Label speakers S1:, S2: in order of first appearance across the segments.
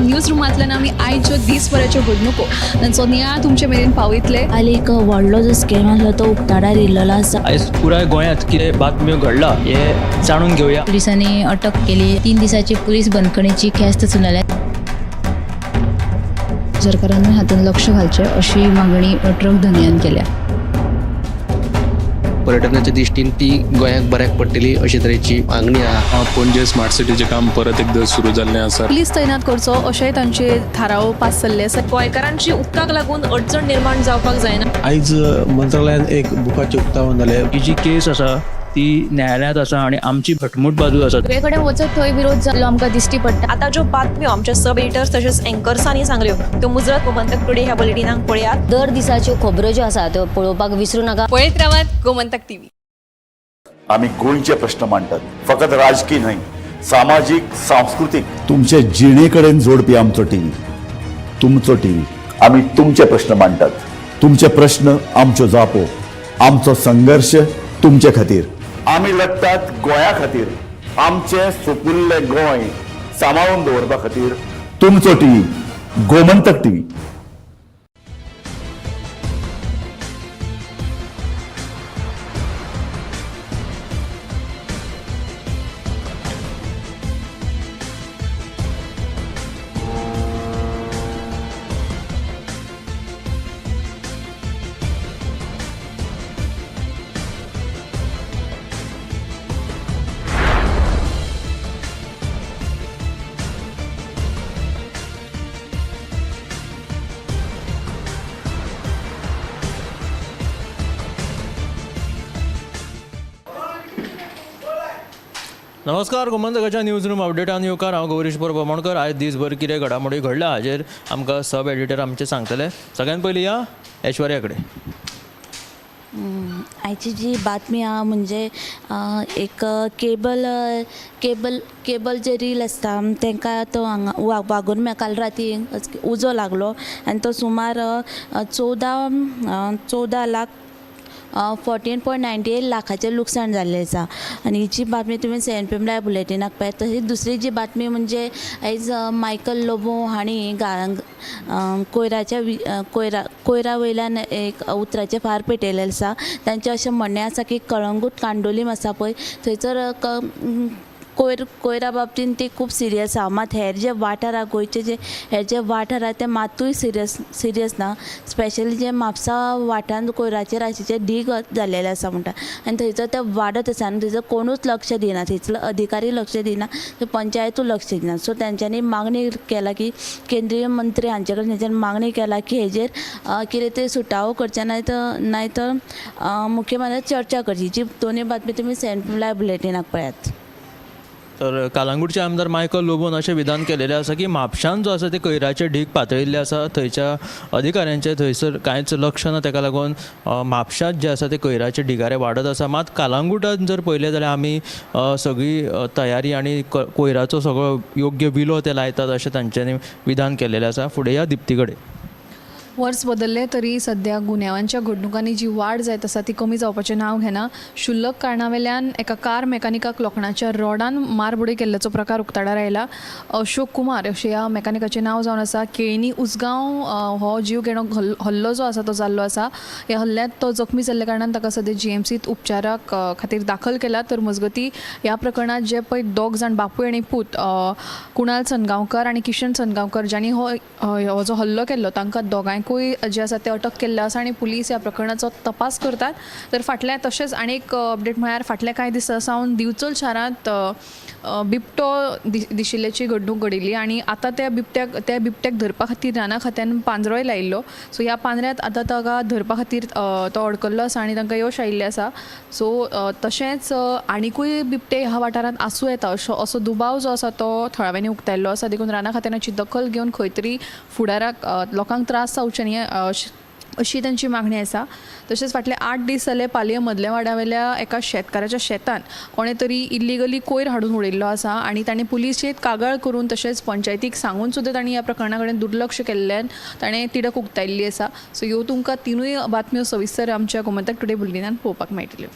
S1: News रुमांतल्यान आमी आयच्यो दीसभराच्यो घडणुको तांचो नियाळ तुमचे मेरेन पावयतले.
S2: काल एक व्हडलो जो स्कॅम आसलो तो उक्ताडार येयल्लो आसा.
S3: आयज पुराय गोंयांत कितें बातम्यो घडला हें जाणून घेवया.
S4: पुलिसांनी अटक केली. 3 दिसाची पुलीस बंदखणीची ख्यास्त सुनावल्या.
S5: सरकारान हातूंत लक्ष घालचें अशी मागणी ट्रक धनयान केल्या.
S6: पर्यटनाच्या दृश्टीन ती गोंयाक बऱ्याक पडटली अशे तरेची मागणी आहा.
S7: पणजे स्मार्ट सिटीचें काम परत एकदां सुरू जाल्लें आसा.
S1: पुलीस तैनात करचो अशेंय तांचे थाराव पास जाल्ले आसा.
S8: गोंयकारांची उदकाक लागून अडचण निर्माण जावपाक जायना.
S9: आयज मंत्रालयान एक बुकाचें उक्तावण जालें.
S3: ही जी केस आसा ती न्यायालयांत आसा आनी आमची घटमूट बाजू आसा.
S4: सगळे कडेन वचत थंय विरोध जाल्लो आमकां दिश्टी पडटा.
S8: आतां ज्यो बातम्यो आमच्या सब एडिटर्स तशेंच एंकर्सांनी सांगल्यो त्यो मुजरत गोमंतक टुडे ह्या बुलेटिनाक पळयात.
S10: दर दिसाच्यो खबरो ज्यो आसा त्यो पळोवपाक विसरू नाका.
S1: पळयत रावात गोमंतक टीव्ही.
S11: आमी गोंयचे प्रश्न मांडटात, फकत राजकी न्हय, सामाजीक, सांस्कृतीक, तुमचे जिणे कडेन जोडपी आमचो टीव्ही, तुमचो टीव्ही. आमी तुमचे प्रश्न मांडटात, तुमचे प्रश्न आमच्यो जापो, आमचो संघर्श तुमचे खातीर. आमी लडटात गोंया खातीर, आमचें सुपुल्लें गोंय सांबाळून दवरपा खातीर. तुमचो टीव्ही, गोमंतक टीव्ही.
S3: नमस्कार, गोमंतकाच्या न्यूज रूम अपडेटान येवकार. हांव गौरीश परब आमोणकर. आयज दीसभर कितें घडामोडी घडला हाजेर आमकां सब एडिटर आमचे सांगतले. सगळ्यात पयलीं या ऐश्वर्या कडेन.
S2: आयची जी बातमी आहा म्हणजे एक केबल केबल केबल जे रील आसता तांकां तो हांगा वागुर्म्या काल राती उजो लागलो आनी तो सुमार 14 लाख 14.98 लाखाचें लुकसाण जाल्लें आसा. आनी हिची बातमी तुमी 7 PM live बुलेटिनाक पळयात. तशीच दुसरी जी बातमी म्हणजे आयज मायकल लोबो हांणी कोयराच्या कोयरा वयल्यान एक उतराचें फार पेटयलें आसा. तांचें अशें म्हणणें आसा की कळंगूट कांदोलीम आसा पळय थंयसर कोयरा बाबतीन ती खूब सिरियस आसा. मात हेर जे वाठार आहा गोंयचे जे हेर जे वाठार आहा ते मातूय सिरियस ना. स्पेशली जे म्हापसा वाठारांत कोयराचे राशीचे ढीग जाल्लेले आसा म्हणटा आनी थंयसर ते वाडत आसा आनी थंयसर कोणूच लक्ष दिना, थंयसर अधिकारी लक्ष दिना, पंचायतूय लक्ष दिना. सो तेंच्यांनी मागणी केला की केंद्रीय मंत्री हांचे कडेन तेंच्यांनी मागणी केला की हेजेर कितें तरी सुटावो करचें नाय तर मुख्यमंत्र्यान चर्चा करची. जी दोनूय बातमी तुमी 7 PM live बुलेटिनाक पळयात.
S3: तर कालांगूटचे आमदार मायकल लोबोन अशें विधान केलेलें आसा की म्हापशान जो आसा ते कोयराचे ढीग पातळिल्ले आसा, थंयच्या अधिकाऱ्यांचें थंयसर कांयच लक्ष ना, ताका लागून म्हापशांत जे आसा ते कोयराचे ढिगारे वाडत आसा. मात कालांगूटान जर पळयलें जाल्यार आमी सगळी तयारी आनी कोयराचो सगळो योग्य विलो ते लायतात अशें तांच्यांनी विधान केलेलें आसा. फुडें या दिप्ती कडेन.
S1: वर्स बदल्लें तरी सद्या गुन्यांवांच्या घडणुकांनी जी वाड जायत आसा ती कमी जावपाचें नांव घेना. शुल्लक कारणा वेल्यान एका कार मेकॅनिकाक लोखणाच्या रॉडान मारबडय केल्ल्याचो प्रकार उक्ताडार आयला. अशोक कुमार अशें ह्या मेकॅनिकाचें नांव जावन आसा. केळणी उसगांव हो जीव घेणो हल्लो जो आसा तो जाल्लो आसा. ह्या हल्ल्यांत तो जखमी जाल्ल्या कारणान ताका सद्या GMCत उपचाराक खातीर दाखल केला. तर मजगती ह्या प्रकरणांत जे पळय दोग जाण बापूय आनी पूत कुणाल सनगांवकर आनी किशन सनगांवकर ज्यांनी हो जो हल्लो केल्लो तांकां दोगांयकूय जे आसा ते अटक केल्ले आसा आनी पुलीस ह्या प्रकरणाचो तपास करतात. तर फाटल्या तशेंच आनी एक अपडेट म्हळ्यार फाटल्या कांय दिसां सावन दिवचल शारांत बिबटो दिशिल्ल्याची घडणूक घडिल्ली आनी आतां त्या बिबट्याक धरपा खातीर राना खात्यान पांजरोय लायिल्लो. सो ह्या पांजऱ्यांत आतां ताका धरपा खातीर तो अडकल्लो आसा आनी तांकां यश आयिल्लें आसा. सो तशेंच आनिकूय बिबटे ह्या वाठारांत आसूं येता असो दुबाव जो आसा तो थळाव्यांनी उक्तायल्लो आसा. देखून राना खात्यान हाची दखल घेवन खंय तरी फुडाराक लोकांक त्रास जावचे न्ही अशी तांची मागणी आसा. तशेंच फाटले 8 दीस जाले पालये मदल्या वाड्यावेल्या एका शेतकाराच्या शेतान कोणें तरी इल्लिगली कोयर हाडून उडयल्लो आसा आनी ताणें पुलिशेंत कागाळ करून तशेंच पंचायतीक सांगून सुद्दां तांणी ह्या प्रकरणा कडेन दुर्लक्ष केल्ल्यान ताणें तिडक उक्तायल्ली आसा. सो ह्यो तुमकां तिनूय बातम्यो सविस्तर आमच्या गोमंतक टुडे बुलेटिनान पळोवपाक मेळटल्यो.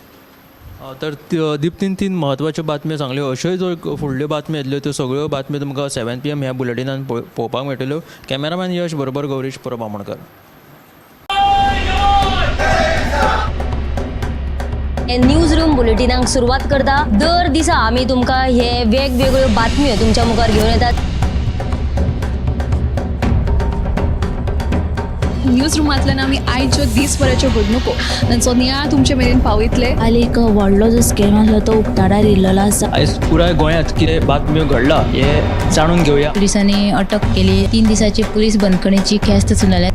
S3: तर दिप्तीन तीन म्हत्वाच्यो बातम्यो सांगल्यो. अश्योय जर फुडल्यो बातम्यो येतल्यो त्यो सगळ्यो बातम्यो तुमकां 7 PM ह्या बुलेटिनान पळोवपाक मेळटल्यो. कॅमेरामॅन यश बरोबर गौरीश परब आमोणकर.
S10: न्यूज रूम बुलेटिनाक सुरवात करता. दर दिसा आमी तुमकां हे वेगवेगळ्यो बातम्यो तुमच्या मुखार घेवन येतात.
S1: न्यूज रुमांतल्यान आमी आयच्यो दीसभराच्यो घडणुको तांचो नियाळ तुमचे मेरेन पावयतले.
S2: काल एक व्हडलो जो स्कॅम आसलो तो उक्ताडार येयल्लो आसा.
S3: आयज पुराय गोंयांत कितें बातम्यो घडला हें जाणून घेवया.
S4: पुलिसांनी अटक केली. 3 दिसाची पुलीस बंदखणीची ख्यास्त सुनावल्या.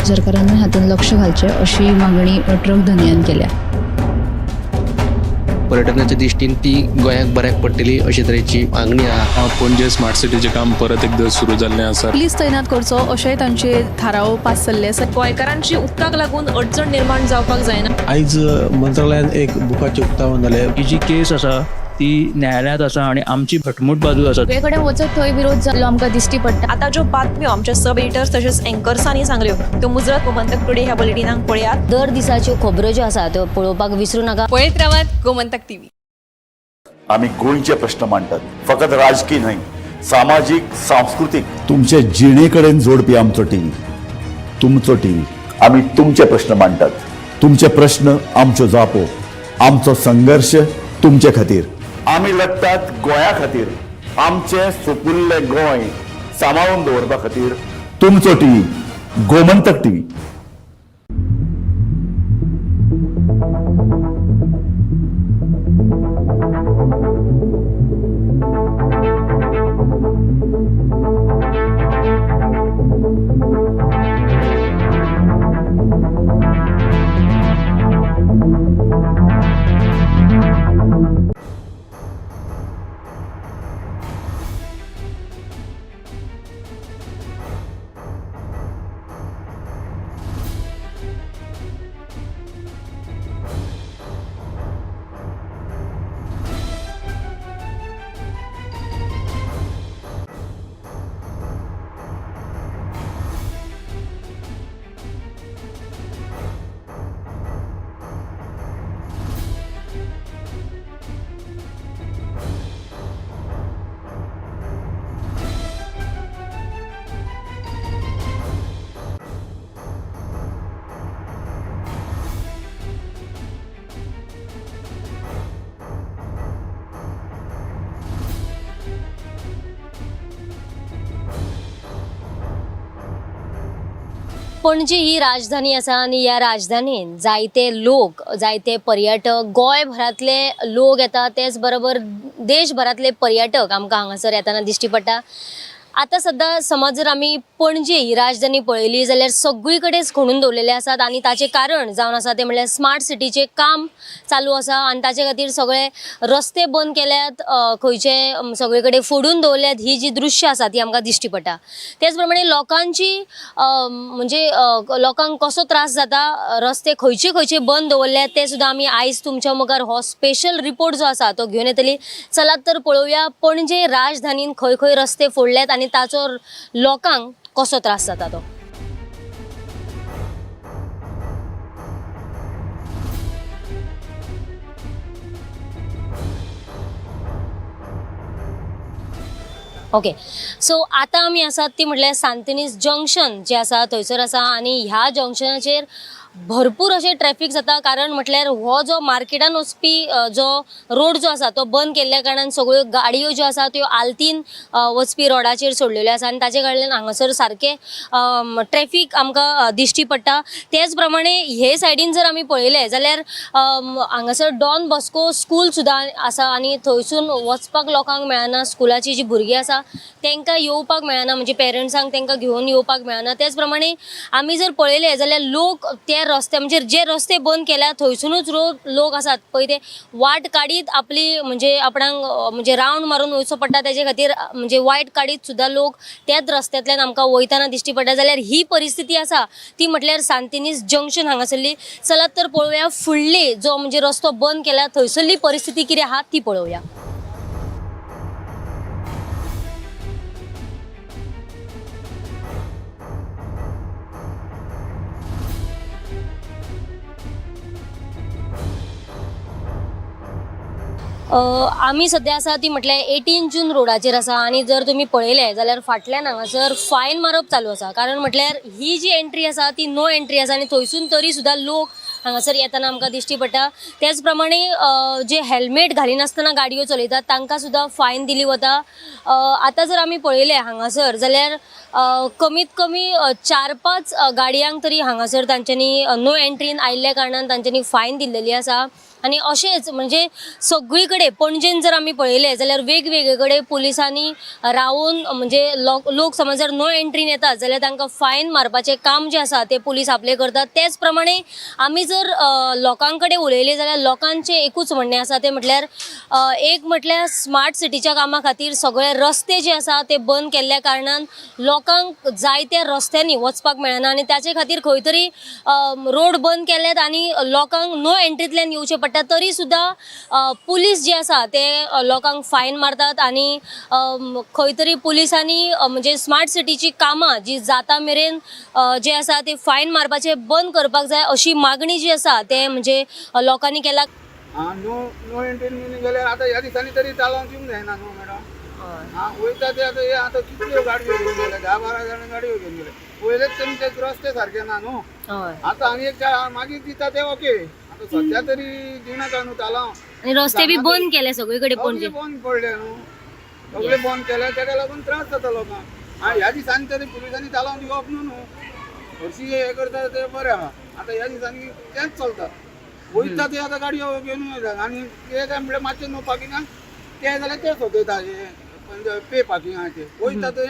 S5: सरकारान हातूंत लक्ष घालचें अशी मागणी ट्रक धनयान केल्या.
S6: पर्यटनाच्या दृश्टीन ती गोंयाक बऱ्याक पडटली अशे तरेची मागणी आहा.
S7: पणजे स्मार्ट सिटीचें काम परत एकदां सुरू जाल्लें आसा.
S1: पुलीस तैनात करचो अशेंय तांचे थाराव पास जाल्ले आसा.
S8: गोंयकारांची उदकाक लागून अडचण निर्माण जावपाक जायना.
S9: आयज मंत्रालयान एक बुकाचें उक्तावण जालें.
S3: ही जी केस आसा ती न्यायालयांत आसा आनी आमची घटमूट बाजू आसा.
S4: सगळे कडेन वचत थंय विरोध जाल्लो आमकां दिश्टी पडटा.
S8: आतां ज्यो बातम्यो आमच्या सब एडिटर्स तशेंच एंकर्सांनी सांगल्यो त्यो मुजरत गोमंतक टुडे ह्या बुलेटिनाक पळयात.
S10: दर दिसाच्यो खबरो ज्यो आसा त्यो पळोवपाक विसरू नाका.
S1: पळयत रावात गोमंतक टीव्ही.
S11: आमी गोंयचे प्रश्न मांडटात, फकत राजकी न्हय, सामाजीक, सांस्कृतीक. तुमचे जिणे कडेन जोडपी आमचो टीव्ही, तुमचो टीव्ही. आमी तुमचे प्रश्न मांडटात, तुमचे प्रश्न आमच्यो जापो, आमचो संघर्श तुमचे खातीर. आमी लडटात गोंया खातीर, आमचें सुपुल्लें गोंय सांबाळून दवरपा खातीर. तुमचो टीव्ही, गोमंतक टीव्ही.
S10: पणजी ही राजधानी आसा आनी ह्या राजधानीन जायते लोक, जायते पर्यटक, गोंयभरांतले लोक येता, तेच बरोबर देशभरांतले पर्यटक आमकां हांगासर येताना दिश्टी पडटा. आतां सद्दां समज जर आमी पणजे ही राजधानी पळयली जाल्यार सगळी कडेन खणून दवरलेले आसात आनी ताचें कारण जावन आसा तें म्हणल्यार स्मार्ट सिटीचें काम चालू आसा आनी ताचे खातीर सगळे रस्ते बंद केल्यात, खंयचे सगळे कडेन फोडून दवरल्यात. ही जी दृश्य आसा ती आमकां दिश्टी पडटा. तेच प्रमाणे लोकांची म्हणजे लोकांक कसो त्रास जाता, रस्ते खंयचे खंयचे बंद दवरल्यात ते सुद्दां आमी आयज तुमच्या मुखार हो स्पेशल रिपोर्ट जो आसा तो घेवन येतली. चलात तर पळोवया पणजे राजधानीन खंय खंय रस्ते फोडल्यात आनी ताचो लोकांक कसो त्रास जाता तो. ओके, सो आतां आमी आसात ती म्हटल्यार सांतिनेज जंक्शन जें आसा थंयसर आसा आनी ह्या जंक्शनाचेर भरपूर अशें ट्रॅफीक जाता, कारण म्हटल्यार हो जो मार्केटान वचपी जो रोड जो आसा तो बंद केल्ल्या कारणान सगळ्यो गाडयो ज्यो आसा त्यो आल्तीन वचपी रोडाचेर सोडलेल्यो आसा आनी ताचे कडल्यान हांगासर सारकें ट्रॅफीक आमकां दिश्टी पडटा. तेच प्रमाणे हे सायडीन जर आमी पळयलें जाल्यार हांगासर डॉन बॉस्को स्कूल सुद्दां आसा आनी थंयसून वचपाक लोकांक मेळना. स्कुलाची जी भुरगीं आसा तांकां येवपाक मेळना, म्हणजे पेरंट्सांक तांकां घेवन येवपाक मेळना. तेच प्रमाणे आमी जर पळयलें जाल्यार लोक ते रस्ते म्हणजे जे रस्ते बंद केल्या थंयसुनूच लोक आसात पळय ते वाट काडीत आपली म्हणजे आपणाक म्हणजे रावंड मारून वयचो पडटा, तेजे खातीर म्हणजे वायट काडीत सुद्दां लोक त्याच रस्त्यांतल्यान आमकां वयताना दिश्टी पडटा. जाल्यार ही परिस्थिती आसा ती म्हटल्यार सांतिनेज जंक्शन हांगासरली. चलात तर पळोवया फुडली जो म्हणजे रस्तो बंद केला थंयसरली परिस्थिती कितें आहा ती पळोवया. आमी सद्या आसा ती म्हटल्यार 18 जून रोडाचेर आसा आनी जर तुमी पळयलें जाल्यार फाटल्यान हांगासर फायन मारप चालू आसा, कारण म्हटल्यार ही जी एंट्री आसा ती नो एंट्री आसा आनी थंयसून तरी सुद्दां लोक हांगासर येतना आमकां दिश्टी पडटा. त्याच प्रमाणे जे हेल्मेट घालिनासतना गाडयो चलयतात तांकां सुद्दां फायन दिली वता. आतां जर आमी पळयलें हांगासर जाल्यार कमीत कमी 4-5 गाडयांक तरी हांगासर तांच्यांनी नो एंट्रीन आयिल्ल्या कारणान तांच्यांनी फायन दिल्लेली आसा. आनी अशेंच म्हणजे सगळी कडेन पणजेन जर आमी पळयलें जाल्यार वेगवेगळे कडेन पुलिसांनी रावून म्हणजे लोक समज जर नो एंट्रीन येतात जाल्यार तांकां फायन मारपाचें काम जें आसा तें पुलीस आपलें करतात. तेच प्रमाणे आमी जर लोकां कडेन उलयलें जाल्यार लोकांचें एकूच म्हणणें आसा तें म्हटल्यार एक म्हटल्यार स्मार्ट सिटीच्या कामा खातीर सगळे रस्ते जे आसा ते बंद केल्ल्या कारणान लोकांक जायत्या रस्त्यांनी वचपाक मेळना आनी ताचे खातीर खंय तरी रोड बंद केल्यात आनी लोकांक नो एंट्रींतल्यान येवचें पडटा, तरी सुद्दां पुलीस जे आसा ते लोकांक फायन मारतात आनी खंय तरी पुलिसांनी म्हणजे स्मार्ट सिटीची कामां जी जाता मेरेन जे आसा ते फायन मारपाचें बंद करपाक जाय अशी मागणी जी आसा ते म्हणजे लोकांनी केला.
S12: नो नो एंट्रीन गेल्यार आतां ह्या दिसांनी तरी चालोवन दिवंक जायना न्हू मॅडम. आं वयता ते आतां हे आतां कितल्यो गाडयो घेवन गेले, 10-12 जाणां गाडयो घेवन गेले, पयलेच तुमचे रस्ते सारके ना न्हू. आतां आनी एक मागीर दिता ते ओके, आतां सद्या तरी दिनाका न्हू तालांव.
S10: आनी रस्ते बी बंद केले सगळे कडेन पणजे,
S12: बंद पडले न्हू, सगळे बंद केले, तेका लागून त्रास जाता लोकांक. आं ह्या दिसांनी तरी पुलिसांनी तालांव दिवप न्हू न्हू, हरशी हे करता ते बरें आहा. आतां ह्या दिसांनी तेंच चलता, वयता ते आतां गाडयो घेवन वयता आनी ते काय म्हणल्यार मातशें नो पार्किंगाक ते जाल्यार ते सोदयता पे पार्किंगाचे वयता ते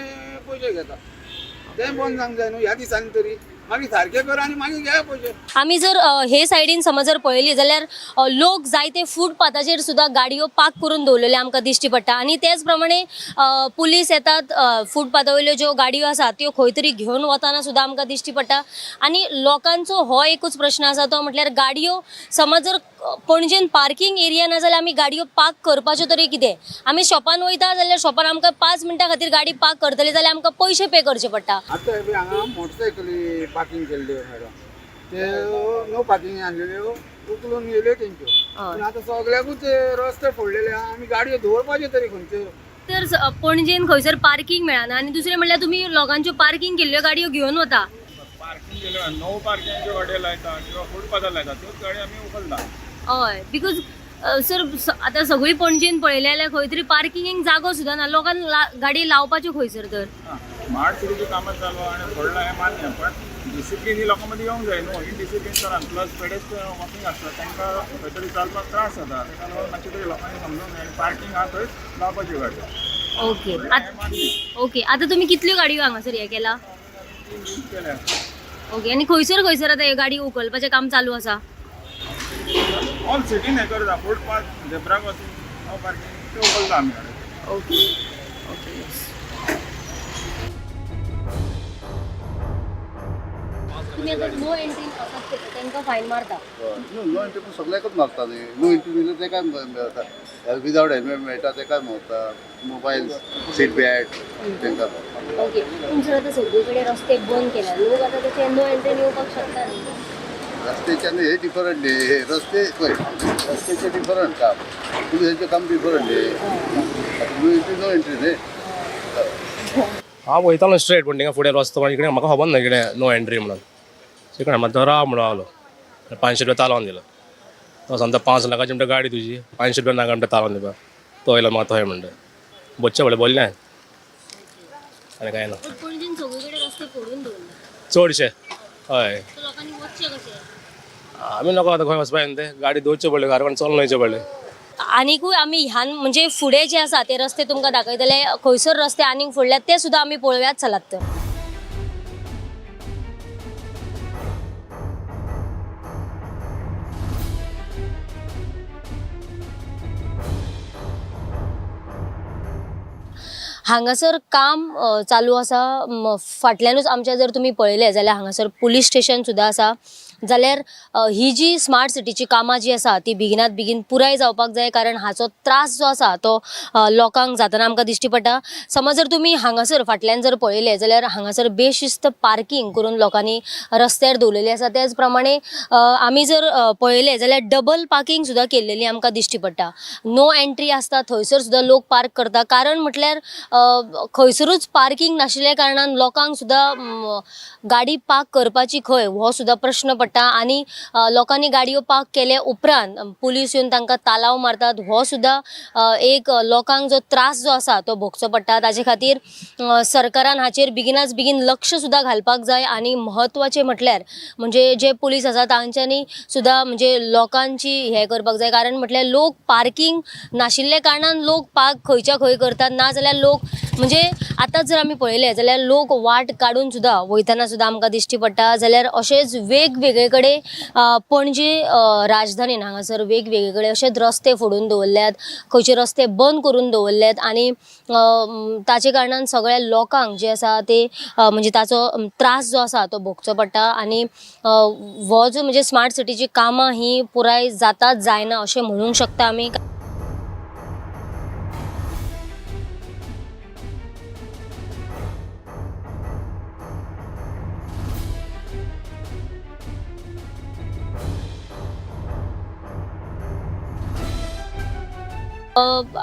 S12: पयशे घेता, ते बंद जावंक जाय न्हू ह्या दिसांनी तरी. मागीर सारकें कर आनी मागीर घे पयशे.
S10: आमी जर हे सायडीन समज जर पळयली जाल्यार लोक जायते फुटपाथाचेर सुद्दां गाडयो पार्क करून दवरलेल्यो आमकां दिश्टी पडटा आनी तेच प्रमाणे पुलीस येतात, फुटपाथा वयल्यो ज्यो गाडयो आसा त्यो खंय तरी घेवन वतना सुद्दां आमकां दिश्टी पडटा. आनी लोकांचो हो एकूच प्रश्न आसा तो म्हटल्यार गाडयो समज जर पणजेन पार्किंग एरिया ना जाल्यार आमी गाडयो पार्क करपाच्यो तरी कितें? आमी शॉपान वयता जाल्यार शॉपान आमकां 5 मिनटां खातीर गाडी पार्क करतली जाल्यार आमकां पयशे पे करचे पडटा.
S12: आतां हांगा मोटरसायकली पार्किंग केल्ल्यो मॅडम, ते नो पार्किंग आणलेल्यो उखलून येयल्यो तेंच्यो, पूण आतां सगळ्याकूच रस्ते फोडलेले आहा, आमी गाडयो दवरपाच्यो तरी खंयच्यो.
S10: तर पणजेन खंयसर पार्किंग मेळना आनी दुसरें म्हणल्यार तुमी लोकांच्यो पार्किंग केल्ल्यो गाडयो घेवन वता.
S13: पार्किंग केल्यो नो पार्किंगच्यो गाडयो लायता किंवा फुटपाथार लायता त्योच गाडयो आमी उखलता.
S10: हय, because sir आतां सगळी पणजेन पळयलें जाल्यार खंय तरी पार्किंगेक जागो सुद्दां ना, लोकांक गाडी लावपाच्यो खंयसर. तर
S13: स्मार्ट सिटीचें कामां चालू आनी फोडलां हें मान्य, पण डिसिप्लीन ही लोकां मदीं येवंक जाय न्हू. इनडिसिप्लीन चलन प्लस पेडेस्ट्रियन वॉकिंग आसता तांकां खंय तरी चलपाक त्रास जाता, ताका लागून मातशें तरी लोकांनी समजूंक जाय आनी पार्किंग आहा थंयच लावपाच्यो गाडयो.
S10: ओके ओके, आतां तुमी कितल्यो गाडयो हांगासर हें केला?
S13: 3 दीस केल्या.
S10: ओके, आनी खंयसर खंयसर आतां ह्यो गाडी उखलपाचें काम चालू आसा?
S13: ऑल सिटीन हें करता, footpath zebra crossing no parking ते उखलता आमी गाडयो.
S10: ओके ओके, तुम्ही आता नो एंट्री आसात तांकां फायन मारता?
S14: नो एंट्री पण सगळ्याकच मारता न्ही. नो एंट्री दिले ते काय मेळटा, विदावट हेल्मेट मेळटा ते काय मारता, मोबायल सीट बेल्ट तांकां.
S10: ओके, तुमचे आतां सगळे कडेन रस्ते बंद केल्या, लोक आतां तशे नो एंट्रीन येवपाक शकता न्ही?
S14: रस्त्याचे हे डिफरंट न्ही, हे रस्ते पळय रस्त्याचे डिफरंट काम, पुलिसांचें काम डिफरंट न्ही. नो एंट्री नो एंट्री न्ही.
S15: हांव वयतालो स्ट्रेट, पूण थिंगा फुडें रस्तो इकडे म्हाका खबर ना इकडे नो एंट्री म्हणून. इकडे म्हाका राव म्हणून रावलो, 500 रुपया तालावन दिलो. तो सांगता 5 लाखाची म्हणटा गाडी तुजी, 500 रुपया नाका म्हणटा तालावन दिवपाक. तो येयलो म्हाका थंय म्हणटा बोच्चे पडले बोल्ले आनी कांय ना.
S10: पणजेन सगळे कडेन रस्ते फोडून दवरले
S15: चडशे. हय,
S10: लोकांनी वचचें कशें?
S15: आमी नको आतां खंय वचपा जाय ते गाडी दवरचे पडले, घरा कडेन चलोन वयचें पडलें.
S10: आनिकूय आमी ह्यान म्हणजे फुडें जे आसा ते रस्ते तुमकां दाखयतले, खंयसर रस्ते आनीक फोडल्यात ते सुद्दां आमी पळोवयात. चलात तर. हांगासर काम चालू आसा. फाटल्यानूच आमच्या जर तुमी पळयलें जाल्यार हांगासर पुलीस स्टेशन सुद्दां आसा. जाल्यार ही जी स्मार्ट सिटीची कामां जी आसा ती बेगिनात बेगीन पुराय जावपाक जाय, कारण हाचो त्रास जो आसा तो लोकांक जातना आमकां दिश्टी पडटा. समज जर तुमी हांगासर फाटल्यान जर पळयलें जाल्यार हांगासर बेशिस्त पार्किंग करून लोकांनी रस्त्यार दवरलेली आसा. त्याच प्रमाणे आमी जर पळयलें जाल्यार डबल पार्किंग सुद्दां केल्लेली आमकां दिश्टी पडटा. नो एंट्री आसता थंयसर सुद्दां लोक पार्क करता, कारण म्हटल्यार खंयसरूच पार्किंग नाशिल्ल्या कारणान लोकांक सुद्दां गाडी पार्क करपाची खंय हो सुद्दां प्रश्न पडटा. आनी लोकांनी गाडयो पार्क केल्या उपरांत पुलीस येवन तांकां तालाव मारतात, हो सुद्दां एक लोकांक जो त्रास जो आसा तो भोगचो पडटा. ताजे खातीर सरकारान हाचेर बेगिनाच बेगीन लक्ष सुद्दां घालपाक जाय. आनी म्हत्वाचें म्हटल्यार म्हणजे जे पुलीस आसा तांच्यांनी सुद्दां म्हणजे लोकांची हें करपाक जाय, कारण म्हटल्यार लोक पार्किंग नाशिल्ल्या कारणान लोक पार्क खंयच्या खंय करतात, ना जाल्यार लोक म्हणजे आतां जर आमी पळयलें जाल्यार लोक वाट काडून सुद्दां वयतना सुद्दां आमकां दिश्टी पडटा. जाल्यार अशेंच वेगवेगळे कडेन पणजे राजधानीन हांगासर वेगवेगळे कडेन अशेच रस्ते फोडून दवरल्यात, खंयचे रस्ते बंद करून दवरल्यात आनी ताचे कारणान सगळ्या लोकांक जे आसा ते म्हणजे ताचो त्रास जो आसा तो भोगचो पडटा. आनी हो जो म्हणजे स्मार्ट सिटीची कामां ही पुराय जातात जायना अशें म्हणूंक शकता आमी.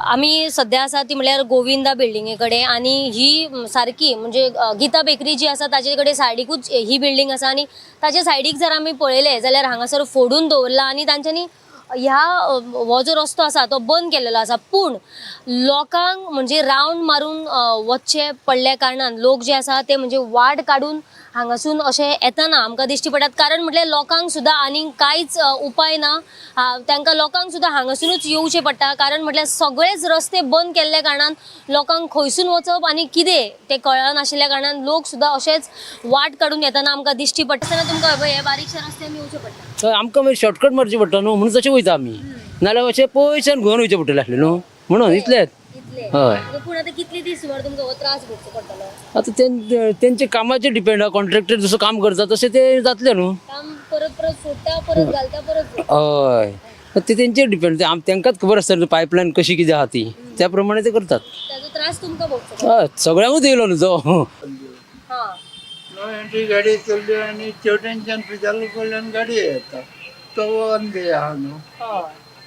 S10: आमी सद्या आसा ती म्हळ्यार गोविंदा बिल्डिंगे कडेन आनी ही सारकी म्हणजे गीता बेकरी जी आसा ताजे कडेन सायडीकूच ही बिल्डींग आसा आनी ताच्या सायडीक जर आमी पळयलें जाल्यार हांगासर फोडून दवरला आनी तांच्यांनी ह्या हो जो रस्तो आसा तो बंद केलेलो आसा. पूण लोकांक म्हणजे रावंड मारून वचचें पडल्या कारणान लोक जे आसा ते म्हणजे वाट काडून हांगासून अशें येतना आमकां दिश्टी पडटात, कारण म्हटल्यार लोकांक सुद्दां आनीक कांयच उपाय ना, तांकां लोकांक सुद्दां हांगासुनूच येवचें पडटा, कारण म्हटल्यार सगळेच रस्ते बंद केल्ल्या कारणान लोकांक खंयसून वचप आनी कितें तें कळनाशिल्ल्या कारणान लोक सुद्दां अशेंच वाट काडून येतना आमकां दिश्टी पडटा. तेन्ना तुमकां हे बारीकशे रस्त्यान येवचें पडटा,
S6: आमकां मागीर शॉर्टकट मारची पडटा न्हू, म्हणून तशें वयता आमी, नाल्यार अशें पयशान घेवन वयचें पडटलें आसलें न्हू, म्हणून इतलेंच. हय,
S10: पूण आतां कितले दीस सुमार तुमकां हो त्रास भोगचो पडटलो?
S6: आतां तेंचे कामाचेर डिपेंड आहा, कॉन्ट्रॅक्टर जसो काम करता तशें ते जातलें न्हू,
S10: काम परत परत सोडटा परत घालता परत.
S6: हय, ते तेंचेर डिपेंड, तेंकांच खबर आसता न्हू पायपलायन कशी कितें आहा ती, त्या प्रमाणे ते करतात.
S10: ताजो त्रास तुमकां भोगचो?
S6: हय, सगळ्यांकूच येयलो न्हू तो.
S12: नो एंट्री गाडी चल्ली आनी तेवटेनच्यान पिजालो कडल्यान गाडी येता, तो अंदे आहा न्हू,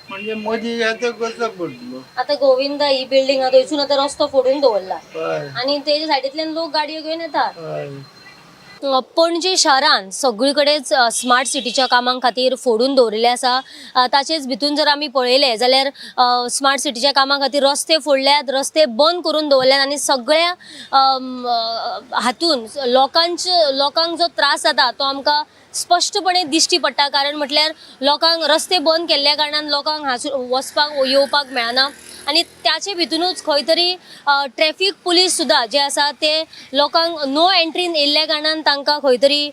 S12: म्हणजे मोदी येता करचो पडलो.
S10: आतां गोविंदा ही बिल्डींग आहा थंयसून आतां रस्तो फोडून दवरला आनी तेच्या सायडींतल्यान लोक गाडयो घेवन येतात. पणजे शारान सगळी कडेच स्मार्ट सिटीच्या कामां खातीर फोडून दवरिल्लें आसा. ताचेच भितून जर आमी पळयलें जाल्यार स्मार्ट सिटीच्या कामां खातीर रस्ते फोडल्यात, रस्ते बंद करून दवरल्यात आनी सगळ्या हातून लोकांक जो त्रास जाता तो आमकां स्पश्टपणे दिश्टी पडटा, कारण म्हटल्यार लोकांक रस्ते बंद केल्ल्या कारणान लोकांक हांसून वचपाक येवपाक मेळना आनी त्याचे भितुनूच खंय तरी ट्रॅफीक पुलीस सुद्दां जे आसा ते लोकांक नो एंट्रीन येयल्ल्या कारणान तांकां खंय तरी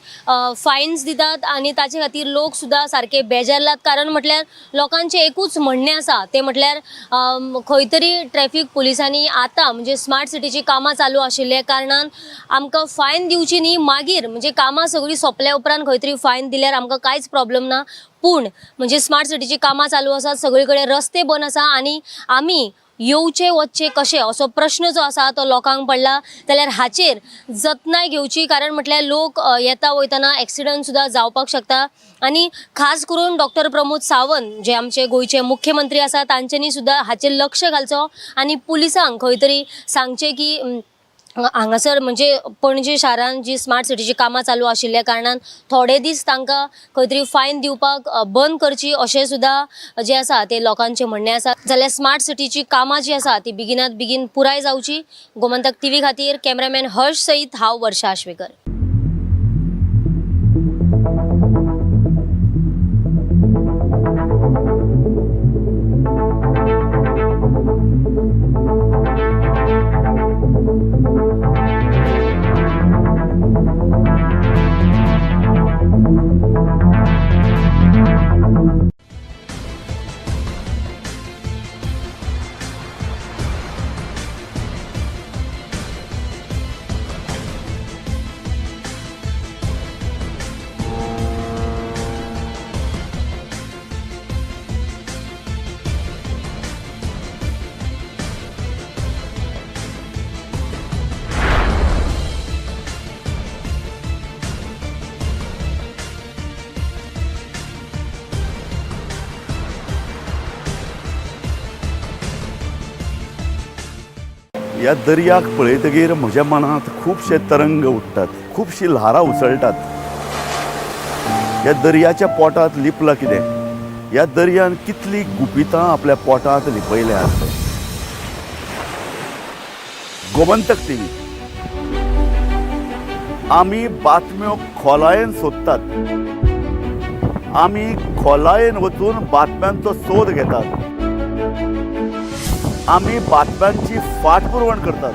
S10: फायन्स दितात आनी ताचे खातीर लोक सुद्दां सारके बेजारलात, कारण म्हटल्यार लोकांचें एकूच म्हणणें आसा तें म्हटल्यार खंय तरी ट्रॅफीक पुलिसांनी आतां म्हणजे स्मार्ट सिटीची कामां चालू आशिल्ल्या कारणान आमकां फायन दिवची न्ही, मागीर म्हणजे कामां सगळीं सोंपल्या उपरांत खंय तरी फायन दिल्यार आमकां कांयच प्रॉब्लम ना, पूण म्हणजे स्मार्ट सिटीची कामां चालू आसात, सगळे कडेन रस्ते बंद आसा आनी आमी येवचे वचचे कशे असो प्रश्न जो आसा तो लोकांक पडला. जाल्यार हाचेर जतनाय घेवची, कारण म्हटल्यार लोक येता वयतना एक्सिडंट सुद्दां जावपाक शकता आनी खास करून डॉक्टर प्रमोद सावंत जे आमचे गोंयचे मुख्यमंत्री आसा तांच्यांनी सुद्दां हाचेर लक्ष घालचो आनी पुलिसांक खंय तरी सांगचें की हांगासर म्हणजे पणजे शारान जी स्मार्ट सिटीची कामां चालू आशिल्ल्या कारणान थोडे दीस तांकां खंय तरी फायन दिवपाक बंद करची अशें सुद्दां जें आसा तें लोकांचें म्हणणें आसा. जाल्यार स्मार्ट सिटीची कामां जी आसा ती बेगिनात बेगीन पुराय जावची. गोमंतक टीव्ही खातीर कॅमेरामॅन हर्ष सयत हांव वर्षा आश्वेकर.
S11: ह्या दर्याक पळयतगीर म्हज्या मनांत खुबशे तरंग उठ्ठात, खुबशीं ल्हारां उसळटात. ह्या दर्याच्या पोटांत लिपलां कितें? ह्या दर्यान कितलीं गुपितां आपल्या पोटांत लिपयल्यात? गोमंतक टीव्ही, आमी बातम्यो खोलायेन सोदतात. आमी खोलायेन वचून बातम्यांचो सोद घेतात. आमी बातम्यांची फाटपुरवण करतात.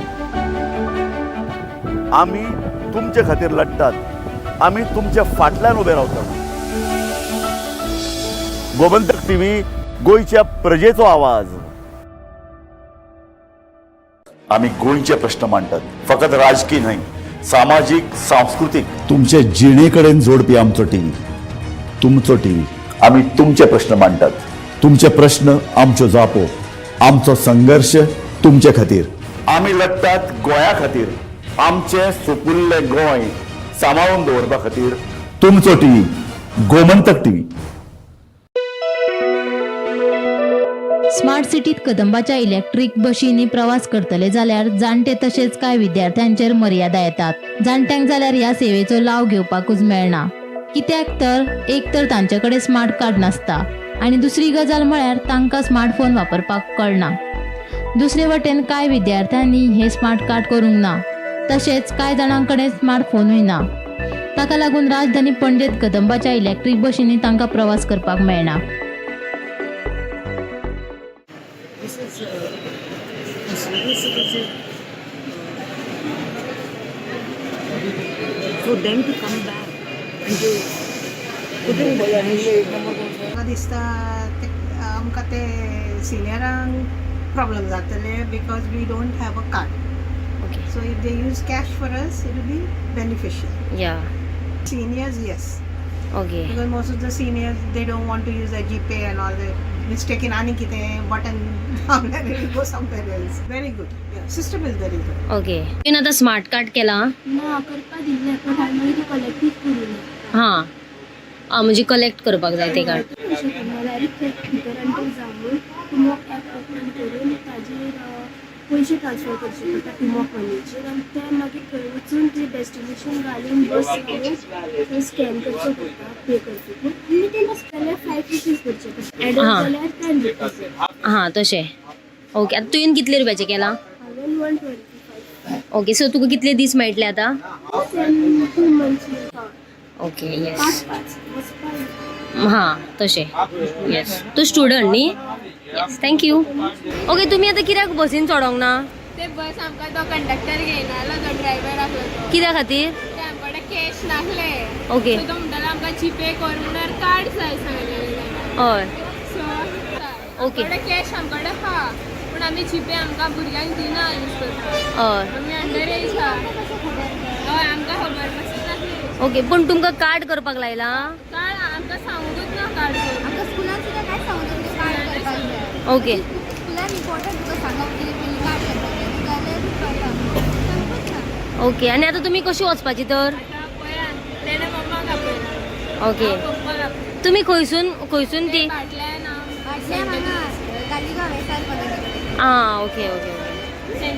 S11: आमी तुमचे खातीर लढटात. आमी तुमच्या फाटल्यान उबे रावतात. गोमंतक टीव्ही, गोंयच्या प्रजेचो आवाज. आमी गोंयचे प्रश्न मांडटात, फकत राजकी न्हय, सामाजीक, सांस्कृतीक. तुमचे जिणे कडेन जोडपी आमचो टीव्ही, तुमचो टीव्ही. आमी तुमचे प्रश्न मांडटात. तुमचे प्रश्न आमच्यो जापो. आमचो संघर्श तुमचे खातीर. आमी लढटात गोंया खातीर, आमचें सुपुल्लें गोंय सांबाळून दवरपा खातीर. तुमचो टीव्ही, गोमंतक टीव्ही.
S4: स्मार्ट सिटीत कदंबाच्या इलेक्ट्रीक बशींनी प्रवास करतले जाल्यार जाणटे तशेंच कांय विद्यार्थ्यांचेर मर्यादा येतात. जाणट्यांक जाल्यार ह्या सेवेचो लाव घेवपाकूच मेळना, कित्याक तर एक तर तांचे कडेन स्मार्ट कार्ड नासता आनी दुसरी गजाल म्हळ्यार तांकां स्मार्टफोन वापरपाक कळना. दुसरे वटेन कांय विद्यार्थ्यांनी हे स्मार्ट कार्ड करूंक ना, तशेंच कांय जाणां कडेन स्मार्टफोनूय ना. ताका लागून राजधानी पणजेत कदंबाच्या इलेक्ट्रीक बशींनी तांकां प्रवास करपाक मेळना.
S16: This is this is for them to come back and to put in.
S17: म्हाका दिसता ते आमकां ते सिनियरांक प्रॉब्लम जातले because we don't have a card. So if they use cash for us, it will be beneficial. Seniors, yes. Because most of the seniors, they don't want to use their GPay and all that. Mistaken आनी कितें button दाबल्यार go somewhere else. Very good. Yeah, system is very good.
S10: Okay, तुवें आतां smart card केलां?
S18: ना, करपा दिल्लें, पण हांवें मागीर ती कलेक्टूच करूं ना.
S10: हां आं, म्हणजे कलेक्ट करपाक जाय ते कार्ड.
S18: शकना, डायरेक्ट थंय भितर एंटर जावन टुमॉक एप ओपन करून ताजेर पयशे ट्रान्सफर करचे पडटा टुमॉक मनीचेर आनी ते मागीर थंय वचून ते डेस्टिनेशन घालून बस घालून थंय स्कॅन करचो पडटा पे करतकूच आनी ते जाल्यार ₹5 भरचे पडटा, एडल्ट जाल्यार ₹10.
S10: हां, तशें. ओके, आतां तुवें कितले रुपयाचें केलां?
S18: हांवें 125.
S10: ओके, सो तुका कितले दीस मेळटले आतां?
S18: 2 मंथ्स. पांच पांच वचपाक.
S10: हां, तशें. येस, तूं स्टुडंट न्ही? येस, thank you. Okay, तुमी आतां कित्याक बसीन चडोंक ना?
S19: ते बस आमकां तो कंडक्टर घेयनालो, तो ड्रायव्हर आसलो तो.
S10: कित्या खातीर?
S19: ते आमचे कडेन कॅश नासले. सो तो म्हणटालो आमकां जीपे कर, म्हणल्यार कार्ड जाय सांगलेलें. सो कडेन कॅश आमचे कडेन आहा, पूण आमी जीपे आमकां भुरग्यांक दिना यूज करपाक. आमी अंडर एज आहा. हय, आमकां खबर पासून नासली.
S10: ओके, पूण तुमकां कार्ड करपाक लायलां?
S19: कार्ड आमकां सांगूंकच ना कार्ड कर.
S20: आमकां स्कुलान सुद्दां कांयच सांगूंक ना कार्ड करपाक जाय. स्कुलान इम्पॉर्टंट तुका सांगप कितें पयलीं कार्ड करपाक जाय जाल्यार कळटा, सांगूच ना.
S10: ओके, आनी आतां तुमी कशी वचपाची तर?
S19: आतां पळया, तेणें मम्माक आपयला.
S10: ओके.
S19: पप्पाक आपयला.
S10: तुमी खंयसून खंयसून ती?
S19: फाटल्यान.
S20: फाटल्यान हांगा तालिगांव एस आर कॉलेजी.
S10: आं, okay okay okay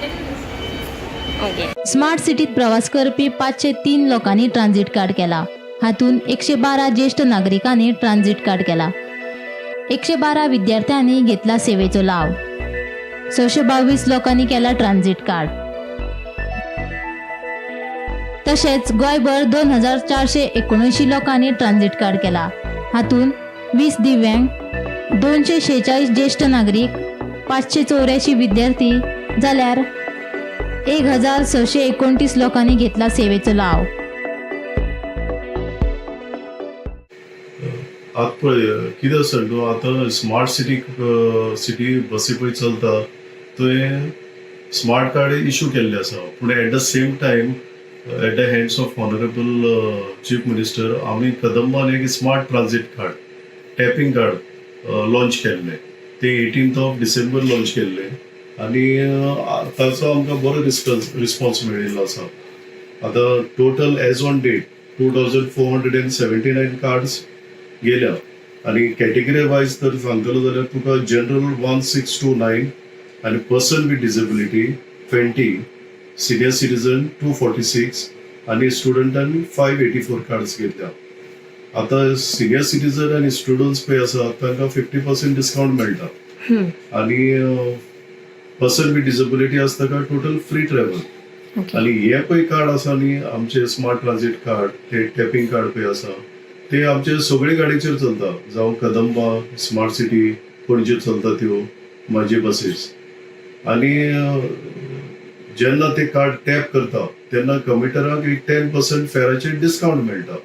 S10: okay.
S4: Smart सिटीत प्रवास करपी 503 लोकांनी ट्रान्झिट कार्ड केला. हातूंत 112 ज्येश्ठ नागरिकांनी ट्रान्झिट कार्ड केला. 112 विद्यार्थ्यांनी घेतला सेवेचो लाव. 622 लोकांनी केला ट्रान्झिट कार्ड. तशेंच गोंयभर 2479 लोकांनी ट्रान्झिट कार्ड केला. हातूंत 20 दिव्यांग, 246 ज्येश्ठ नागरीक, 584 विद्यार्थी जाल्यार 1629 लोकांनी घेतला सेवेचो लाव.
S21: आतां पळय कितें आसा न्हू, आतां स्मार्ट सिटी सिटी बसी पळय चलता थंय स्मार्ट कार्ड इशू केल्ले आसा, पूण at the same time, at the hands of honourable Chief Minister, आमी कदंबान एक smart transit card, tapping card launch केल्लें. ते 18th of December launch केल्लें आनी ताचो आमकां बरो रिस्पॉन्स मेळिल्लो आसा. आतां total as on date 2479 cards गेल्या आनी कॅटेगरी वायज तर सांगतलो जाल्यार तुका जनरल 1629 आनी person with disability 20, senior citizen 246 आनी स्टुडंटांनी 584 कार्ड्स घेतल्या. आतां सिनियर सिटीजन आनी स्टुडंट्स पळय आसा तांकां 50% डिस्कावंट मेळटा आनी पर्सन विथ डिसेबिलिटी आसता ताका टोटल फ्री ट्रॅवल. आनी हे पळय कार्ड आसा न्ही आमचे स्मार्ट ट्रान्झीट कार्ड, ते टॅपींग कार्ड पळय आसा ते आमचे सगळे गाडयेचेर चलता, जावं कदंबा, स्मार्ट सिटी, पणजे चलता त्यो म्हाजे बसीस. आनी जेन्ना ते कार्ड टॅप करता तेन्ना कम्युटराक एक 10% फेराचेर डिस्कावंट मेळटा.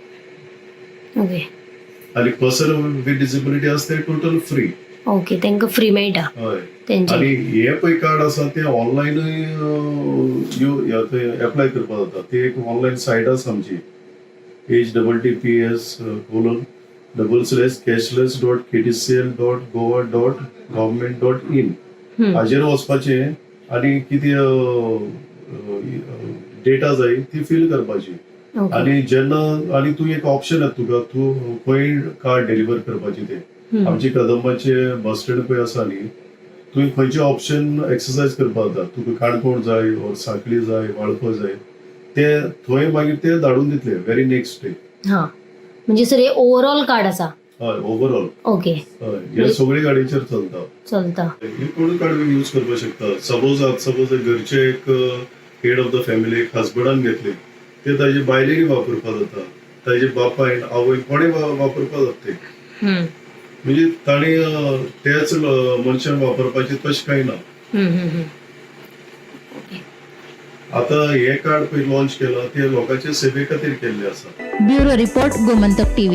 S21: आनी पर्सन विथ डिसेबिलिटी आसा ते टोटल फ्री.
S10: ओके, तांकां फ्री मेळटा.
S21: हय.
S10: तेंचे.
S21: आनी हे पळय कार्ड आसा ते ऑनलायनूय एप्लाय करपाक जाता. ती एक ऑनलायन सायट आसा आमची, https://cashless.ktcl.goa.government.in. हाजेर वचपाचें आनी कितें डेटा जाय ती फील करपाची. आनी जेन्ना आनी तूं एक ऑप्शन येता तुका, तूं खंय कार्ड डिलिव्हर करपाची ते. आमची कदंबाचे बस स्टँड पळय आसा न्ही, तुवें खंयचे ऑप्शन एक्सरसायज करपाक जाता, तुका काणकोण जाय ओर सांखळी जाय, वाळपय जाय, ते थंय मागीर ते धाडून दितले व्हेरी नेक्स्ट डे.
S10: हा, म्हणजे सर हे ओवरऑल कार्ड आसा?
S21: हय, ओवरऑल. हय, हे सगळे गाडयेचेर चलता.
S10: चलता.
S21: हे कोणूय कार्ड यूज करपाक शकता. सपोज आतां सपोज घरचे एक हेड ऑफ the family, एक हजबंडान घेतले, ते ताजे बायलेनी वापरपाक जाता, ताजे बापायन, आवयन, कोणें वापरपाक जाता ते. म्हणजे ताणी तेच मनशान वापरपाचे तशें कांय ना.
S10: हम्म, हम्म, हम्म.
S21: आता हे कार्ड पळय लॉन्च केला ते लोकांचे सेवे खातीर केल्ले आसा.
S4: Bureau report, Gomantak TV.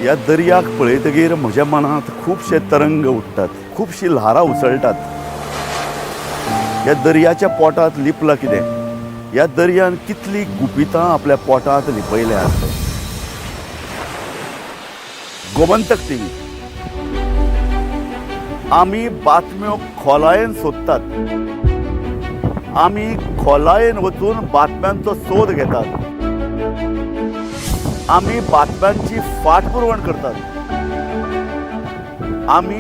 S11: ह्या दर्याक पळयतगीर म्हज्या मनांत खुबशे तरंग उठ्ठात, खुबशीं ल्हारां उसळटात. ह्या दर्याच्या पोटांत लिपलां कितें? ह्या दर्यान कितलीं गुपितां आपल्या पोटांत लिपयल्यांत? गोमंतक टीव्ही, आमी बातम्यो खोलायेन सोदतात, आमी खोलायेन वचून बातम्यांचो सोद घेतात, आमी बातम्यांची फाटपुरवण करतात, आमी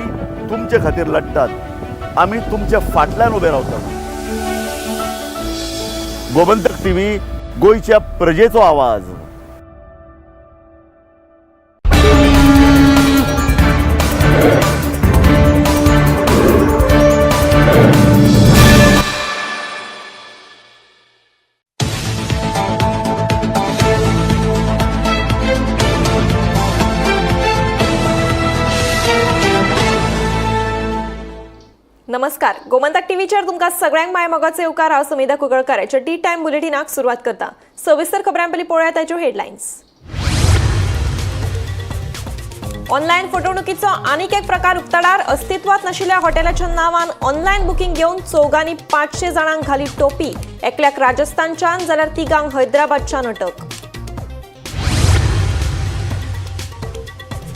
S11: तुमचे खातीर लढटात, आमी तुमच्या फाटल्यान उबे रावतात. गोमंतक टीव्ही, गोंयच्या प्रजेचो आवाज.
S8: नमस्कार, गोमंतक टीव्हीचेर तुमकां सगळ्यांक माय मोगाचो येवकार. हांव समिधा कुंकळकर हाच्या टी टायम बुलेटिनाक सुरवात करता. सविस्तर खबरां पयलीं पळोवया ताच्यो हेडलायन्स. ऑनलायन फटवणुकीचो आनीक एक प्रकार उक्ताडार. अस्तित्वात नाशिल्ल्या हॉटेलाच्या नांवान ऑनलायन बुकींग घेवन चौगांनी 500 जाणांक घाली टोपी. एकल्याक राजस्थानच्यान जाल्यार तिगांक हैदराबादच्यान अटक.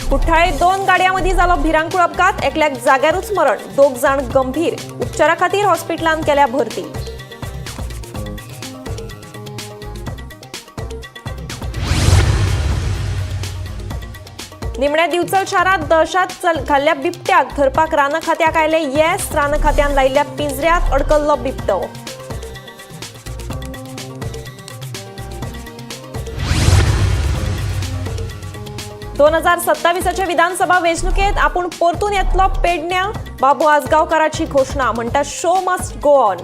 S8: कुठ्ठाळे 2 गाडयां मदीं जालो भिरांकूळ अपघात. एकल्याक जाग्यारूच मरण, 2 जाण गंभीर. उपचारा खातीर हॉस्पिटलांत केल्या भरती. निमण्या दिवचल शारांत दहशत घाल्ल्या बिबट्याक धरपाक रान खात्याक आयले येस. रान खात्यान लायिल्ल्या पिंजऱ्यांत अडकल्लो बिबटो. दोन 2027 विधानसभा वेंचणुकेत आपूण परतून येतलो पेडण्या, बाबू आजगांवकाराची घोशणा. म्हणटा शो मस्ट गो ऑन.